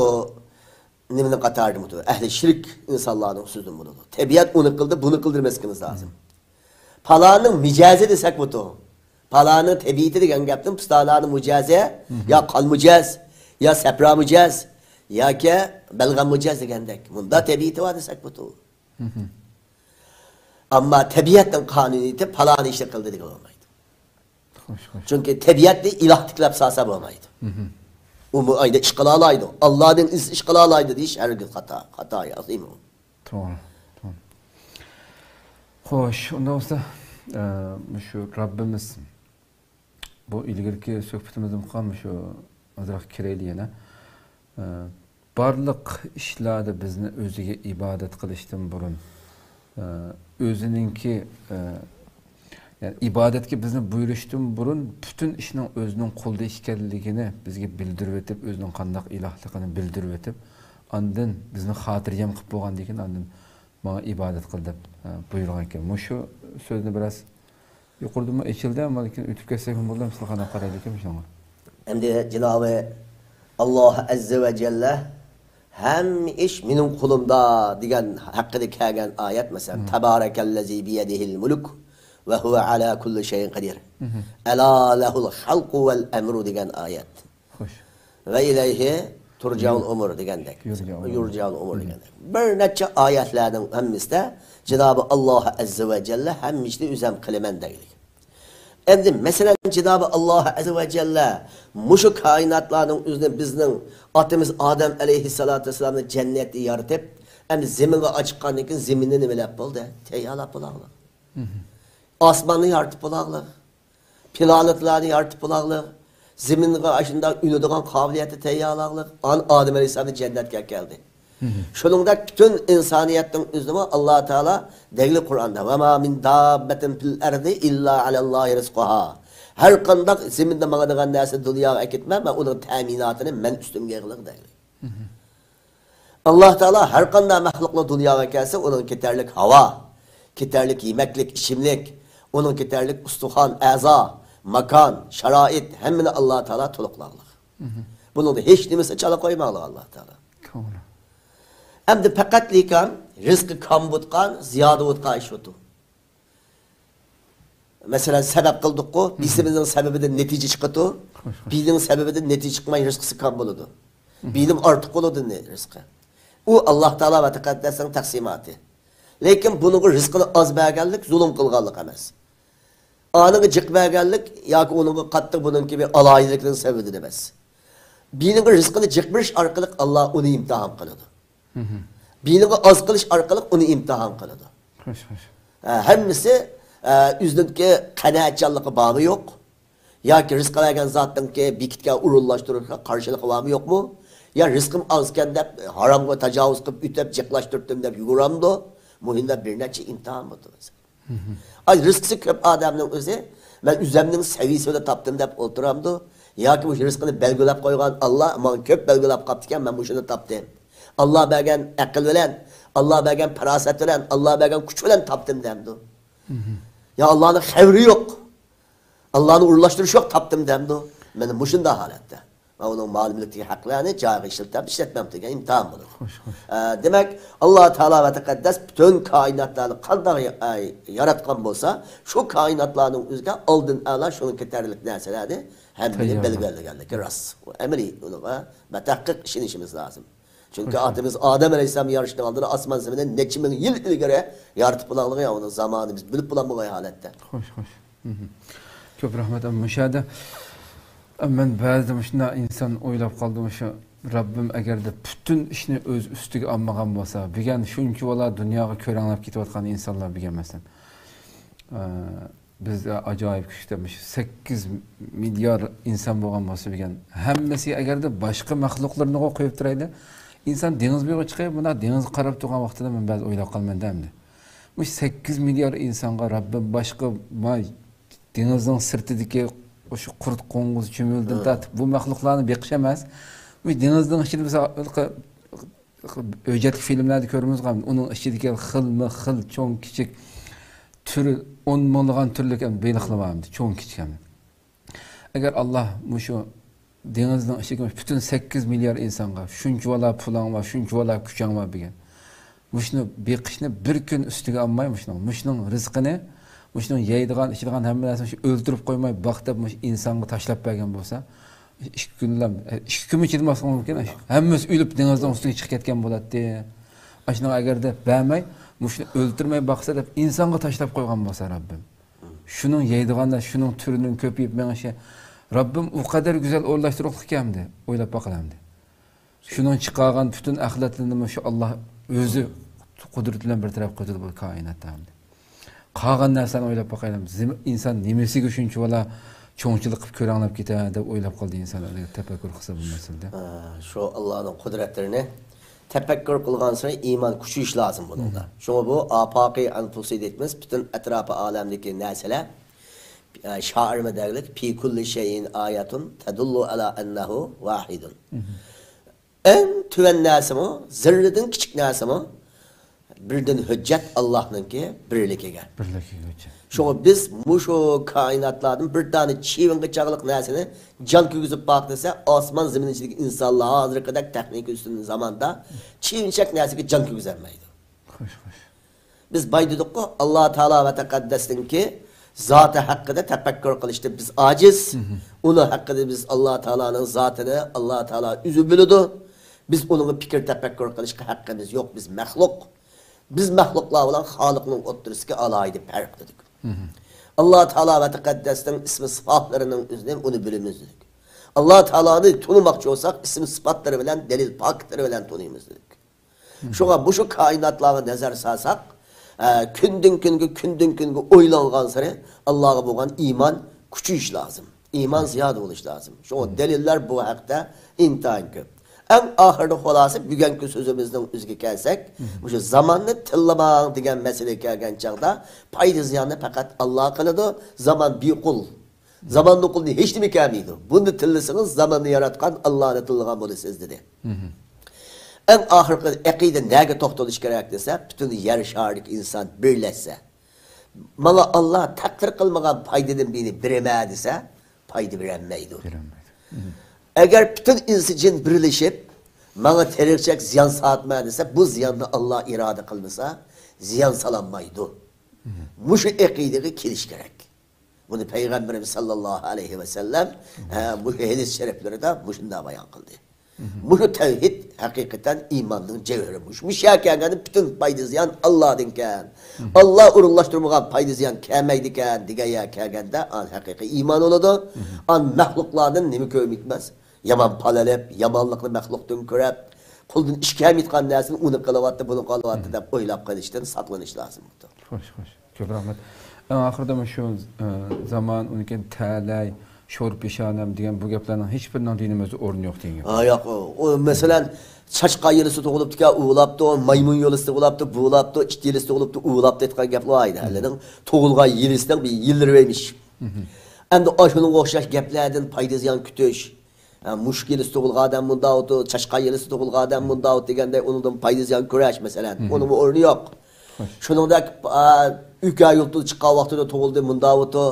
نېمىنىڭ قاتارىدىمۇ؟ ئەھلى شىرك ئىنسانلارنىڭ سۆزىدىن بولىدۇ. تەبىئەت ئۇنى قىلدى، بۇنى قىلدى دېمەسلىكىمىز لازىم. پالانىڭ مىجەزى دېسەك بۇتۇ. پالانىڭ تەبىئىتى دېگەن گەپتىن پۇستانانىڭ مىجەزى، يا قان مىجەز، يا سەپرا مىجەز، ياكى بەلغەم مىجەز دېگەندەك. مۇندا تەبىئىتى بار دېسەك بۇتۇ. ئەمما تەبىئەتنىڭ قانۇنىيىتى پالانى ئىشنى قىلدى دېگىلى بولمايدۇ. خوش، خوش. چۈنكى تەبىئەتنى ئىلاھ تىكلەپ سالسا بولمايدۇ. ئۇمۇ ئايدا ئىش قىلالايدۇ. ئاللانىڭ ئىزى ئىش قىلالايدۇ دېيىش ھەرگىز خاتا. خاتا يازدىمۇ؟ توغرا، توغرا. خوش، ئۇنداق بولسا، ئە، مۇشۇ رەببىمىز، بۇ ئىلگىرىكى سۆھبىتىمىزدىن قالما شۇ ئازراق كىرەيلى يەنە. ئە، بارلىق ئىشلاردا بىزنى ئۆزىگە ئىبادەت قىلىشتىن بۇرۇن، ئە، ئۆزىنىڭكى، ئە، يەنى ئىبادەتكە بىزنى بۇيرۇشتىن بۇرۇن پۈتۈن ئىشنىڭ ئۆزىنىڭ قولىدا ئىكەنلىكىنى بىزگە بىلدۈرۈۋېتىپ، ئۆزىنىڭ قانداق ئىلاھلىقىنى بىلدۈرۈۋېتىپ، ئاندىن بىزنى خاتىرجەم قىلىپ بولغاندىن كېيىن، ئاندىن ماڭا ئىبادەت قىل دەپ، ئە، بۇيرۇغان ئىكەن. مۇشۇ سۆزنى بىراز يۇقىرىدىمۇ ئېچىلدى، ئەمما لېكىن ئۆتۈپ كەتسەك بولىدۇ، مىسال قانداق قارايدىكەن شۇنىڭغا؟ ئەمدى جىنابى ئاللا ئەززە ۋە جەللە ھەممە ئىش مېنىڭ قولۇمدا دېگەن ھەققىدە كەلگەن ئايەت، مەسىلەن، تەبارەكەللەزى بىيەدىھىل مۇلك ۋە ھۇۋە ئەلا كۇللى شەيئىن قەدىر. ئەلا لەھۇل خەلقۇ ۋەل ئەمرۇ دېگەن ئايەت. خوش. ۋە ئىلەيھى تۇرجەئۇل ئۇمۇر دېگەندەك. يۇرجەئۇل ئۇمۇر. يۇرجەئۇل ئۇمۇر دېگەندەك. بىر نەچچە ئايەتلەرنىڭ ھەممىسىدە جىنابى ئاللا ئەززە ۋە جەللە ھەممە ئىشنى ئۆزەم قىلىمەن دەيلىك. ئەمدى مەسىلەن، جىنابى ئاللا ئەززە ۋە جەللە مۇشۇ كائىناتلارنىڭ ئۆزىنى بىزنىڭ ئاتىمىز ئادەم ئەلەيھىسسالاتۇ ۋەسسالامنى جەننەتتە يارىتىپ، ئەمدى زېمىنغا ئاچىققاندىن كېيىن زېمىننى نېمىلەپ بولدى؟ تەييارلاپ بولاغلىق. ئاسماننى يارىتىپ بولاغلىق. پلانېتلارنى يارىتىپ بولاغلىق، زېمىنغا ئاشۇنداق ئۈنىدىغان قابىلىيەتنى تەييارلاغلىق، ئان-، ئادەم ئەلەيھىسسالامنى جەننەتكە ئەكەلدى. شۇنىڭدەك پۈتۈن ئىنسانىيەتنىڭ ئۆزىنىمۇ ئاللا تائالا دەيلى قۇرئاندا، «ۋە ما مىن داببەتىن فىل ئەرزى ئىللا ئەلەللاھى رىزقۇھا.» ھەر قانداق زېمىندا ماڭىدىغان نەرسە دۇنياغا ئەكېتىمەن، مەن ئۇنىڭ تەمىناتىنى مەن ئۈستۈمگە ئېلىغلىق دەيلى. ئاللا تائالا ھەر قانداق مەخلۇقلار دۇنياغا كەلسە، ئۇنىڭ كېتەرلىك ھاۋا، كېتەرلىك يېمەكلىك، ئىچىملىك، ئۇنىڭ كېتەرلىك ئۇستىخان، ئەزا، ماكان، شارائىت، ھەممىنى ئاللا تائالا تولۇقلاغلىق. بۇنىڭدا ھېچ نېمىسى چالا قويماڭلار ئاللا تائالا. ئەمدى پەقەت لېكىن رىزقى كام بوتقان، زىيادە بوتقان ئىش ئوتۇ. مەسىلەن، سەۋەب قىلدۇققۇ، بىسىمىزنىڭ سەۋەبىدىن نەتىجە چىقىدۇ. بىنىڭ سەۋەبىدىن نەتىجە چىقماي رىزقىسى كام بولىدۇ. بىنىڭ ئارتۇق بولىدۇ رىزقى. ئۇ ئاللا تائالا ۋە تەقەددەسنىڭ تەقسىماتى. لېكىن بۇنىڭغا رىزقىنى ئاز بەرگەنلىك زۇلۇم قىلغانلىق ئەمەس. ئانىڭغا جىق بەرگەنلىك ياكى ئۇنىڭغا قاتتىق بۇنىڭكى بىر ئالاھىدىلىكنىڭ سەۋەبىدىن ئەمەس. بىنىڭغا رىزقىنى جىق بېرىش ئارقىلىق ئاللا ئۇنى ئىمتىھان قىلىدۇ. بىنىڭغا ئاز قىلىش ئارقىلىق ئۇنى ئىمتىھان قىلىدۇ. خوش، خوش. ھە، ھەممىسى، ئە، ئۆزىنىڭكى قانائەتچانلىقى بارمۇ يوق؟ ياكى رىزقى بەرگەن زاتنىڭكى بېكىتكەن ئورۇنلاشتۇرۇشقا قارشىلىقى بارمۇ يوقمۇ؟ يا رىزقىم ئازكەن دەپ ھارامغا تاجاۋۇز قىلىپ ئۆتەپ جىقلاشتۇردۇم دەپ يۈگۈرەمدۇ؟ مۇشۇنداق بىر نەچچە ئىمتىھان بولدى مەسىلەن. ئاي، رىزقىسى كۆپ ئادەمنىڭ ئۆزى، مەن ئۆزەمنىڭ سەۋىيەسى بىلەن تاپتىم دەپ ئولتۇرامدۇ؟ ياكى مۇشۇ رىزقىنى بەلگىلەپ قويغان ئاللا ماڭا كۆپ بەلگىلەپ قاپتىكەن، مەن مۇشۇنى تاپتىم. ئاللا بەرگەن ئەقىل بىلەن، ئاللا بەرگەن پاراسەت بىلەن، ئاللا بەرگەن كۈچ بىلەن تاپتىم دەمدۇ؟ يا ئاللانىڭ خەۋىرى يوق، ئاللانى ئورۇنلاشتۇرۇش يوق، تاپتىم دەمدۇ؟ مانا مۇشۇنداق ھالەتتە. ۋە ئۇنىڭ مال مۈلكىدىكى ھەقلەرنى جايىغا ئىشلىتەم، ئىشلەتمەم دېگەن ئىمتىھان بولىدۇ. خوش، خوش. ئە، دېمەك، ئاللا تائالا ۋە تەقەددەس پۈتۈن كائىناتلارنى قانداق يا-، ئە، ياراتقان بولسا، شۇ كائىناتلارنىڭ ئۆزىگە ئالدىن ئەلا شۇنىڭ كېتەرلىك نەرسىلەرنى ھەممىنى تەييارلىغان. بەلگىلىگەنلىكى راست. ئۇ ئەمەلىي ئۇنىڭغا بەتەھقىق ئىشىنىشىمىز لازىم. چۈنكى خوش، خوش. ئاتىمىز ئادەم ئەلەيھىسسالام يارىتىشنىڭ ئالدىدا ئاسمان زېمىننى نەچچە مىڭ يىل ئىلگىرى يارىتىپ بولغانلىقى، يا ئۇنىڭ زامانىنى بىز بىلىپ بولالمىغان ھالەتتە. خوش، خوش. مھم. كۆپ رەھمەت. ئەمما مۇشۇ يەردە، ئە، مەن بەزىدە مۇشۇنداق ئىنسان ئويلاپ قالدى، مۇشۇ رەببىم ئەگەردە پۈتۈن ئىشنى ئۆز ئۈستىگە ئالمىغان بولسا، بۈگۈن شۇنچىۋالا دۇنياغا كۆرەڭلەپ كېتىۋاتقان ئىنسانلار بۈگۈن مەسىلەن، ئە، بىز ئاجايىپ كۈچتە مۇشۇ سەككىز مىليار ئىنسان بولغان بولسا بۈگۈن، ھەممىسى ئەگەردە باشقا مەخلۇقلىرىنىغۇ قويۇپ تۇرايلى، ئىنسان دېڭىز بويىغا چىقىپ، مۇنداق دېڭىزغا قاراپ تۇرغان ۋاقتىدا مەن بەزى ئويلاپ قالىمەن ئەمدى. مۇشۇ سەككىز مىليار ئىنسانغا رەببىم باشقا ما دېڭىزنىڭ سىرتىدىكى ئاشۇ قۇرت قوڭغۇز چۈمۈلىدىن تارتىپ بۇ مەخلۇقلارنى بېقىش ئەمەس. مۇشۇ دېڭىزنىڭ ئىچىدە بىز ھېلىقى ھۆججەتلىك فىلىملەردە كۆرىمىزغۇ، ئۇنىڭ ئىچىدىكى خىلمۇ خىل چوڭ كىچىك تۈرى ئون مىڭلىغان تۈرلۈك بېلىقلار بار ئەمدى، چوڭ كىچىك ئەمدى. ئەگەر ئاللا مۇشۇ دېڭىزنىڭ ئىچىدىكى پۈتۈن سەككىز مىليار ئىنسانغا شۇنچىۋالا پۇلاڭ بار، شۇنچىۋالا كۈچەڭ بار دېگەن، مۇشۇنى بېقىشنى بىر كۈن ئۈستىگە ئالماي، مۇشۇنىڭ، مۇشۇنىڭ رىزقىنى، مۇشۇنىڭ يەيدىغان، ئىچىدىغان ھەممە نەرسىنى شۇ ئۆلتۈرۈپ قويماي باق دەپ مۇشۇ ئىنسانغا تاشلاپ بەرگەن بولسا، ئىككى كۈنلا، ئىككى كۈنمۇ چىدىماسلىقى مۇمكىن. ھەممىسى ئۆلۈپ دېڭىزنىڭ ئۈستىگە چىقىپ كەتكەن بولاتتى. ئاشۇنىڭ ئەگەردە بەرمەي، مۇشۇنى ئۆلتۈرمەي باقسا دەپ ئىنسانغا تاشلاپ قويغان بولسا رەببىم. شۇنىڭ يەيدىغان نەرسە، شۇنىڭ تۈرىنىڭ كۆپىيىپ مېڭىشى، رەببىم ئۇ قەدەر گۈزەل ئورۇنلاشتۇرۇقلۇق ئىكەن ئەمدى، ئويلاپ باقىلا ئەمدى. شۇنىڭ چىقارغان پۈتۈن ئەخلەتلىرىنىمۇ شۇ ئاللا ئۆزى قۇدرىتى بىلەن بىر تەرەپ قىلدى بۇ كائىناتتا ئەمدى. قالغان نەرسىلەرنى ئويلاپ باقايلى. زېم-، ئىنسان نېمىسىگە شۇنچىۋالا چوڭچىلىق قىلىپ كۆرەڭلەپ كېتە دەپ ئويلاپ قالدى ئىنسان، تەپەككۇر قىلسا بۇ مەسىلىدە. ئە، شۇ ئاللانىڭ قۇدرەتلىرىنى تەپەككۇر قىلغانسېرى ئىمان كۈچىيىش لازىم بۇنىڭدا. شۇڭا بۇ ئاپاقى ئەنفۇسى دەيمىز، پۈتۈن ئەتراپى ئالەمدىكى نەرسىلەر، ئە، شائىرمۇ دەگلىك، في كل شيء آية تدل على أنه واحد. ئەڭ تۆۋەن نەرسىمۇ، زەررىدىن كىچىك نەرسىمۇ بىردىن ھۆججەت ئاللانىڭكى بىرلىكىگە. بىرلىكىگە ھۆججەت. شۇڭا بىز مۇشۇ كائىناتلاردىن بىر دانە چىۋىنغا چاغلىق نەرسىنى جان كىرگۈزۈپ باق دېسە، ئاسمان زېمىن ئىچىدىكى ئىنسانلار ھازىرقىدەك تېخنىكا ئۈستۈن زاماندا چىۋىنچەك نەرسىگە جان كىرگۈزەلمەيدۇ. خوش، خوش. بىز باي دېدۇققۇ، ئاللا تائالا ۋە تەقەددەسنىڭكى زاتى ھەققىدە تەپەككۇر قىلىشتا بىز ئاجىز. ئۇنىڭ ھەققىدە بىز ئاللا تائالانىڭ زاتىنى ئاللا تائالا ئۆزى بىلىدۇ. بىز ئۇنىڭغا پىكىر تەپەككۇر قىلىشقا ھەققىمىز يوق. بىز مەخلۇق. بىز مەخلۇقلار بىلەن خالىقنىڭ ئوتتۇرىسىدىكى ئالاھىدە پەرق دېدۇق. ئاللا تائالا ۋە تەقەددەسنىڭ ئىسمى سىپاتلىرىنىڭ ئۆزىنى ئۇنى بىلىمىز دېدۇك. ئاللا تائالانى تونۇماقچى بولساق، ئىسمى سىپاتلىرى بىلەن، دەلىل پاكىتلىرى بىلەن تونۇيمىز دېدۇق. شۇڭا مۇشۇ كائىناتلارغا نەزەر سالساق، ئە، كۈندىن كۈنگە، كۈندىن كۈنگە ئويلانغانسېرى ئاللاغا بولغان ئىمان كۈچىيىش لازىم. ئىمان زىيادە بولۇش لازىم. شۇڭا دەلىللەر بۇ ھەقتە ئىنتايىن كۆپ. ئەڭ ئاخىرىدا خۇلاسە بۈگۈنكى سۆزىمىزنىڭ ئۆزىگە كەلسەك، مۇشۇ زاماننى تىللىماڭ دېگەن مەسىلىگە كەلگەن چاغدا پايدا زىياننى پەقەت ئاللا قىلىدۇ. زامان بىقۇل. زاماننىڭ قولىدىن ھېچنېمە كەلمەيدۇ. بۇنى تىللىسىڭىز، زاماننى ياراتقان ئاللانى تىللىغان بولىسىز، دېدى. ئەڭ ئاخىرقى ئەقىدە نەگە توختىلىش كېرەك دېسە، پۈتۈن يەر شارىدىكى ئىنسان بىرلەشسە، ماڭا ئاللا تەقدىر قىلمىغان پايدىدىن بىرنى بېرىمەن دېسە، پايدا بېرەلمەيدۇ. بېرەلمەيدۇ. ئەگەر پۈتۈن ئىنسى جىن بىرلىشىپ، ماڭا تېرىقچەك زىيان سالىمەن دېسە، بۇ زىياننى ئاللا ئىرادە قىلمىسا، زىيان سالالمايدۇ. مۇشۇ ئەقىدىگە كېلىش كېرەك. بۇنى پەيغەمبىرىمىز ساللاللاھۇ ئەلەيھى ۋەسەللەم، ھە، مۇشۇ ھەدىس شەرىپلىرىدە مۇشۇنداق بايان قىلدى. مۇشۇ تەۋھىد ھەقىقەتەن ئىماننىڭ جەۋھىرى. مۇشۇ، مۇشۇ يەرگە كەلگەندە پۈتۈن پايدا زىيان ئاللادىنكەن. ئاللا ئورۇنلاشتۇرمىغان پايدا زىيان كەلمەيدىكەن دېگەن يەرگە كەلگەندە، ئان ھەقىقىي ئىمان بولىدۇ. ئان مەخلۇقلاردىن نېمە كۆرمەكمەس؟ يامان پال ئېلىپ، يامانلىقنى مەخلۇقتىن كۆرۈپ، قولدىن ئىش كەلمەيدىغان نەرسىنى ئۇنى قىلىۋاتتى، بۇنى قىلىۋاتتى دەپ ئويلاپ قېلىشتىن ساقلىنىش لازىم بولىدۇ. خوش، خوش. كۆپ رەھمەت. ئەڭ ئاخىرىدا مۇشۇ، ئە، زامان، ئۇنىڭ كېيىن تەلەي، شور پېشانەم دېگەن بۇ گەپلەرنىڭ ھېچبىرىنىڭ دىنىمىزدا ئورنى يوق دېگەن گەپ. ھا، ياق، ئۇ، ئۇ، مەسىلەن، چاشقان يىلىسى تۇغۇلۇپتىكەن، ئۇۋۇلاپتۇ، مايمۇن يىلىسى تۇغۇلۇپتۇ، بۇۋۇلاپتۇ، ئىت يىلىسى تۇغۇلۇپتۇ، ئۇۋۇلاپتۇ دەيدىغان گەپلەر بار ئىدى. ھەللىنىڭ تۇغۇلغان يىلىسىنىڭ بىر يىللىرى ئەمىش. ئەمدى ئاشۇنىڭغا ئوخشاش گەپلەردىن پايدا زىيان كۈتۈش. ھە، مۇشۇ يىلىسى تۇغۇلغان ئادەم مۇنداق ئوتۇ، چاشقان يىلىسى تۇغۇلغان ئادەم مۇنداق ئوتۇ دېگەندەك، ئۇنىڭدىن پايدا زىيان كۆرۈش، مەسىلەن. ئۇنىڭمۇ ئورنى يوق. شۇنىڭدەك، ئا، ئۆكە يۇلتۇز چىققان ۋاقتىدا تۇغۇلدى، مۇنداق ئوتۇ.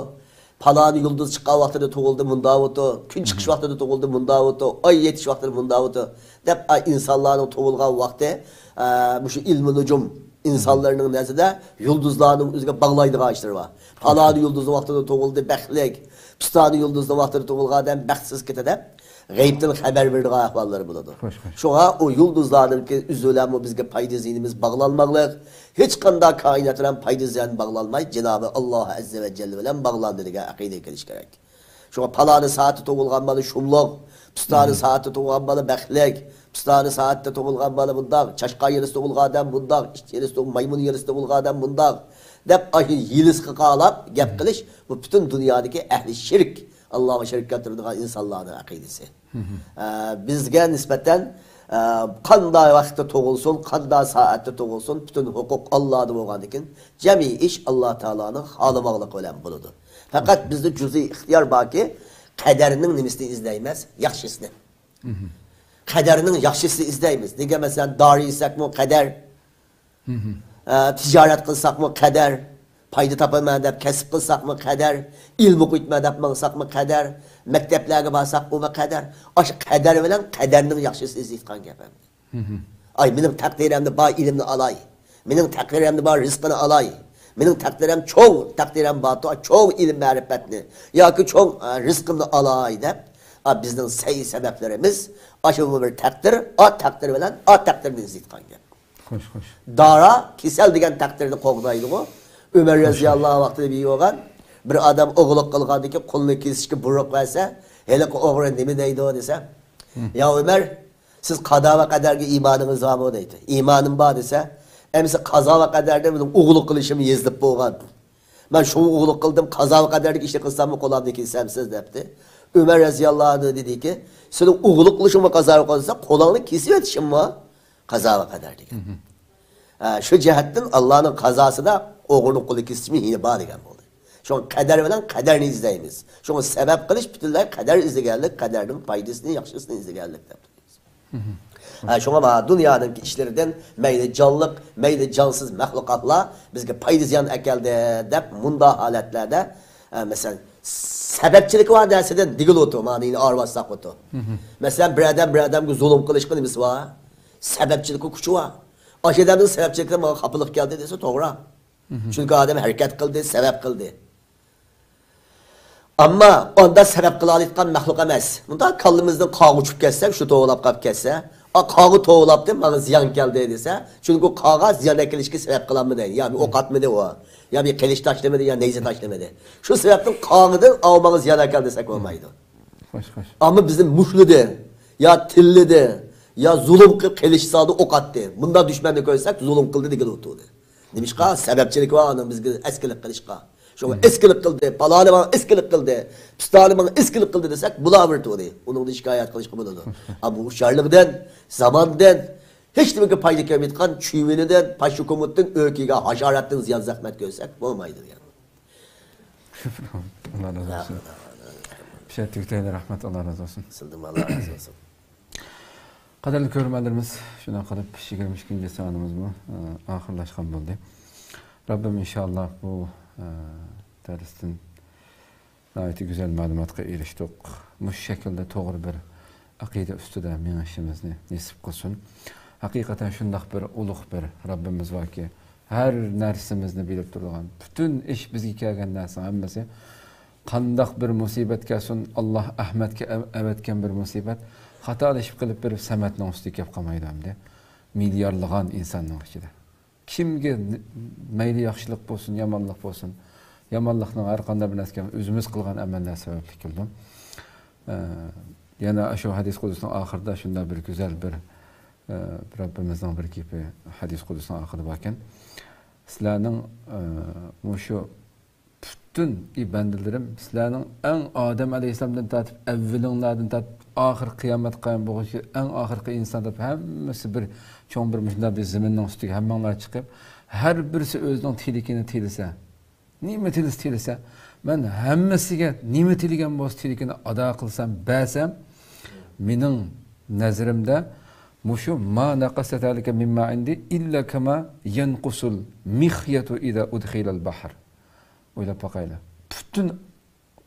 پالانى يۇلدۇز چىققان ۋاقتىدا تۇغۇلدى، مۇنداق ئوتۇ. كۈن چىقىش ۋاقتىدا تۇغۇلدى، مۇنداق ئوتۇ. ئاي يېتىش ۋاقتىدا مۇنداق ئوتۇ. دەپ، ئا، ئىنسانلارنىڭ تۇغۇلغان ۋاقتى، ئا، مۇشۇ ئىلمى نۇجۇم ئىنسانلارنىڭ نەزىرىدە يۇلدۇزلارنىڭ ئۆزىگە باغلايدىغان ئىشلىرى بار. پالانى يۇلدۇزنىڭ ۋاقتىدا تۇغۇلدى، بەختلىك. پىستانى يۇلدۇزنىڭ ۋاقتىدا تۇغۇلغان ئادەم بەختسىز كېتە دەپ، غەيىبتىن خەۋەر بېرىدىغان ئەھۋاللىرى بولىدۇ. خوش، خوش. شۇڭا ئۇ يۇلدۇزلارنىڭكى ئۆزى بىلەنمۇ بىزگە پايدا زىيىنىمىز باغلانماقلىق. ھېچقانداق كائىنات بىلەن پايدا زىيان باغلانماي، جانابى ئاللا ئەززە ۋە جەللە بىلەن باغلاندى دېگەن ئەقىدىگە كېلىش كېرەك. شۇڭا پالانى سائەتتە تۇغۇلغان بالا شۇملۇق، پىستانى سائەتتە تۇغۇلغان بالا بەختلىك، پىستانى سائەتتە تۇغۇلغان بالا بۇنداق، چاشقان يىلىسى تۇغۇلغان ئادەم بۇنداق، ئىت يىلىسى تۇغ-، مايمۇن يىلىسى تۇغۇلغان ئادەم بۇنداق، دەپ ئاشۇ يىلىسىغا قاراپ گەپ قىلىش، بۇ پۈتۈن دۇنيادىكى ئەھلى شىرك، ئاللاغا شېرىك كەلتۈرىدىغان ئىنسانلارنىڭ ئەقىدىسى. ئە، بىزگە نىسبەتەن، ئە، قانداق ۋاقىتتا تۇغۇلسۇن، قانداق سائەتتە تۇغۇلسۇن، پۈتۈن ھوقۇق ئاللادا بولغاندىكىن، جەمئىي ئىش ئاللا تائالانىڭ خالىماقلىقى بىلەن بولىدۇ. پەقەت بىزدە جۈزئىي ئىختىيار باركى، قەدەرنىڭ نېمىسىنى ئىزدەيمىز؟ ياخشىسىنى. قەدەرنىڭ ياخشىسىنى ئىزدەيمىز. نېگە مەسىلەن، دارى يېسەكمۇ قەدەر، ئە، تىجارەت قىلساقمۇ قەدەر، پايدا تاپىمەن دەپ كەسىپ قىلساقمۇ قەدەر، ئىلىم ئوقۇيتىمەن دەپ ماڭساقمۇ قەدەر، مەكتەپلەرگە بارساقمۇ قەدەر. ئاشۇ قەدەر بىلەن قەدەرنىڭ ياخشىسىنى ئىزدەيدىغان گەپ ئەمدى. ئاي، مېنىڭ تەقدىرىمدە بار ئىلىمنى ئالاي، مېنىڭ تەقدىرىمدە بار رىزقىنى ئالاي، مېنىڭ تەقدىرىم چوڭ، تەقدىرىم بار، چوڭ ئىلىم مەرىپەتنى ياكى چوڭ، ئە، رىزقىمنى ئالاي دەپ، ئا، بىزنىڭ سەي سەۋەبلىرىمىز ئاشۇ بىر تەقدىر، ئا تەقدىر بىلەن ئا تەقدىرنى ئىزدەيدىغان گەپ. خوش، خوش. دارا كېسەل دېگەن تەقدىرنى قوغدايدىغۇ. ئۆمەر رەزىياللاھۇ ۋاقتىدا بىر بولغان، بىر ئادەم ئوغرىلىق قىلغاندىكى قولىنى كېسىشكە بۇيرۇق بەرسە، ھېلىقى ئوغرى نېمە دەيدۇ دېسە، يا ئۆمەر، سىز قازا ۋە قەدەرگە ئىمانىڭىز بارمۇ دەيدۇ. ئىمانىم بار دېسە، ئەمىسە قازا ۋە قەدەردە مېنىڭ ئوغرىلىق قىلىشىم يېزىلىپ بولغان. مەن شۇڭا ئوغرىلىق قىلدىم، قازا ۋە قەدەردىكى ئىشنى قىلساممۇ قولۇمنى كېسەمسىز دەپتۇ. ئۆمەر رەزىياللاھۇ ئەنھۇ دېدىكى، سېنىڭ ئوغرىلىق قىلىشىڭمۇ قازا ۋە قەدەر، قولۇڭنى كېسىۋېتىشىممۇ قازا ۋە قەدەر دېگەن. ھە، شۇ جەھەتتىن ئاللانىڭ قازاسىدا ئوغرىنىڭ قولى كېسىشمۇ ھېلى بار دېگەن بولدى. شۇڭا قەدەر بىلەن قەدەرنى ئىزدەيمىز. شۇڭا سەۋەب قىلىش پۈتۈنلەي قەدەر ئىزدىگەنلىك، قەدەرنىڭ پايدىسىنى، ياخشىسىنى ئىزدىگەنلىك دەپ. ھە، شۇڭا مانا دۇنيانىڭكى ئىشلىرىدىن مەيلى جانلىق، مەيلى جانسىز مەخلۇقاتلار بىزگە پايدا زىيان ئەكەلدى دەپ مۇنداق ھالەتلەردە، ئە، مەسىلەن، سەۋەبچىلىكى بار نەرسىدىن دېگىلى ئوتۇ، مانا يەنە ئايرىۋاتساق ئوتۇ. مەسىلەن، بىر ئادەم بىر ئادەمگە زۇلۇم قىلىشقا نېمىسى بار؟ سەۋەبچىلىكى، كۈچى بار. ئاشۇ ئادەمنىڭ سەۋەبچىلىكىدىن ماڭا خاپىلىق كەلدى دېسە توغرا. چۈنكى ئادەم ھەرىكەت قىلدى، سەۋەب قىلدى. ئەمما ئاندا سەۋەب قىلالايدىغان مەخلۇق ئەمەس. مۇنداق كاللىمىزدىن قاغا ئۇچۇپ كەتسە، شۇ توۋلاپ قاپ كەتسە، ئا، قاغا توۋلاپتۇ، ماڭا زىيان كەلدى دېسە، چۈنكى قاغا زىيان ئەكېلىشكە سەۋەب قىلالمىدى. يا بىر ئوق ئاتمىدى ئۇ، يا بىر قىلىچ تاشلىمىدى، يا نەيزە تاشلىمىدى. شۇ سەۋەبتىن قاغىدىن ئاۋۇ ماڭا زىيان ئەكەلدى دېسەك بولمايدۇ. خوش، خوش. ئەمما بىزنى مۇشتلىدى، يا تىللىدى، يا زۇلۇم قىلىپ قىلىچ سالدى، ئوق ئاتتى. مۇنداق دۈشمەننى كۆرسەك، زۇلۇم قىلدى دېگىلى ئوتۇردى. نېمىشقا؟ سەۋەبچىلىكى بار ئانىڭ بىزگە ئەسكىلىك قىلىشقا. شۇڭا ئەسكىلىك قىلدى، پالانى ماڭا ئەسكىلىك قىلدى، پىستانى ماڭا ئەسكىلىك قىلدى دېسەك، بۇلار بىر تۇردى. ئۇنىڭدىن شىكايەت قىلىشقا بولىدۇ. ئەمما ھوشيارلىقىدىن، زاماندىن، ھېچنېمىگە پايدا كەلمەيدىغان چۈۋىنىدىن، پاششىكۇمۇتتىن، ئۆكىگە ھاشاراتتىن زىيان زەخمەت كۆرسەك بولمايدۇ دېگەن. ئاللا رازى بولسۇن. بىر شەرت تۈگىتەيلى، رەھمەت، ئاللا رازى بولسۇن. سىزدىنمۇ ئاللا رازى بولسۇن. قەدىرلىك كۆرۈرمەنلىرىمىز، شۇنداق قىلىپ يىگىرمە ئىككىنچى سانىمىزمۇ، ئە، ئاخىرلاشقان بولدى. رەببىم ئىنشائاللا بۇ، دەرستىن ناھايىتى گۈزەل مەلۇماتقا ئېرىشتۇق. مۇشۇ شەكىلدە توغرا بىر ئەقىدە ئۈستىدە مېڭىشىمىزنى نېسىپ قىلسۇن. ھەقىقەتەن شۇنداق بىر ئۇلۇغ بىر رەببىمىز باركى، ھەر نەرسىمىزنى بىلىپ تۇرىدىغان، پۈتۈن ئىش، بىزگە كەلگەن نەرسىنىڭ ھەممىسى، قانداق بىر مۇسىبەت كەلسۇن، ئاللاھ ئەھمەدكە ئەۋ-، ئەۋەتكەن بىر مۇسىبەت خاتالىشىپ قېلىپ بېرىپ سەمەتنىڭ ئۈستىگە كەپ قالمايدۇ ئەمدى. مىليارلىغان ئىنساننىڭ ئىچىدە. كىمگە مەيلى ياخشىلىق بولسۇن، يامانلىق بولسۇن، يامانلىقنىڭ ھەر قانداق بىر نەرسىگە ئۆزىمىز قىلغان ئەمەللەر سەۋەبلىك كېلىدۇ. ئە، يەنە شۇ ھەدىس قۇدسىنىڭ ئاخىرىدا شۇنداق بىر گۈزەل بىر، ئە، رەببىمىزنىڭ بىر گېپى ھەدىس قۇدسىنىڭ ئاخىرىدا باركەن. سىلەرنىڭ، ئە، مۇشۇ پۈتۈن، ئى بەندىلىرىم، سىلەرنىڭ ئەڭ ئادەم ئەلەيھىسسالامدىن تارتىپ ئەۋۋىلىڭلاردىن تارتىپ ئاخىر قىيامەت قايىم بولغۇچە ئەڭ ئاخىرقى ئىنسان تارتىپ ھەممىسى بىر چوڭ بىر مۇشۇنداق بىر زېمىننىڭ ئۈستىگە ھەممىڭلار چىقىپ، ھەر بىرسى ئۆزىنىڭ تىلىكىنى تىلىسە، نېمە تىلىسە تىلىسە، مەن ھەممىسىگە نېمە تىلىگەن بولسا تىلىكىنى ئادا قىلسام، بەرسەم، مېنىڭ نەزىرىمدە مۇشۇ ما نەقەسە زالىكە مىمما ئىندى ئىللا كەما يەنقۇسۇل مىخيەتۇ ئىزا ئۇدخىلەل بەھر. ئويلاپ باقايلى. پۈتۈن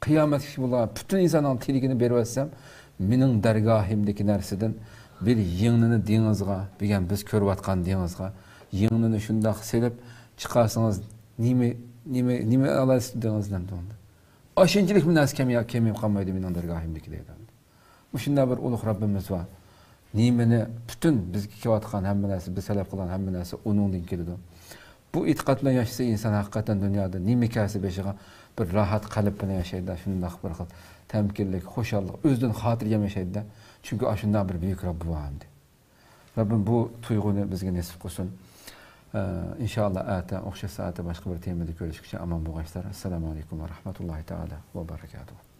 قىيامەتكىچە بولغان پۈتۈن ئىنساننىڭ تىلىكىنى بېرىۋەتسەم، مېنىڭ دەرگاھىمدىكى نەرسىدىن بىر يىڭنىنى دېڭىزغا، دېگەن بىز كۆرۈۋاتقان دېڭىزغا، يىڭنىنى شۇنداق سېلىپ چىقارسىڭىز، نېمە، نېمە، نېمە ئالالايسىز دېڭىزدىن دېدى. ئاشۇنچىلىك بىر نەرسە كېمىيە-، كېمىيىپ قالمايدۇ مېنىڭ دەرگاھىمدىكى دەيدۇ. مۇشۇنداق بىر ئۇلۇغ رەببىمىز بار. نېمىنى پۈتۈن بىزگە كېلىۋاتقان ھەممە نەرسە، بىز تەلەپ قىلغان ھەممە نەرسە ئۇنىڭدىن كېلىدۇ. بۇ ئېتىقاد بىلەن ياشىسا ئىنسان ھەقىقەتەن دۇنيادا نېمە كەلسە بېشىغا بىر راھەت قەلب بىلەن ياشايدۇ. شۇنداق بىر خىل تەمكىنلىك، خۇشاللىق، ئۆزىدىن خاتىرجەم ياشايدۇ. چۈنكى ئاشۇنداق بىر بۈيۈك رەببى بار ئەمدى. رەببىم بۇ تۇيغۇنى بىزگە نېسىپ قىلسۇن. ئە، ئىنشائاللا ئەتە ئوخشاش سائەتتە باشقا بىر تېمىدا كۆرۈشكىچە ئامان بولغايسىلەر. ئەسسالامۇ ئەلەيكۇم ۋە رەھمەتۇللاھى تائالا ۋە بەرەكاتۇھۇ.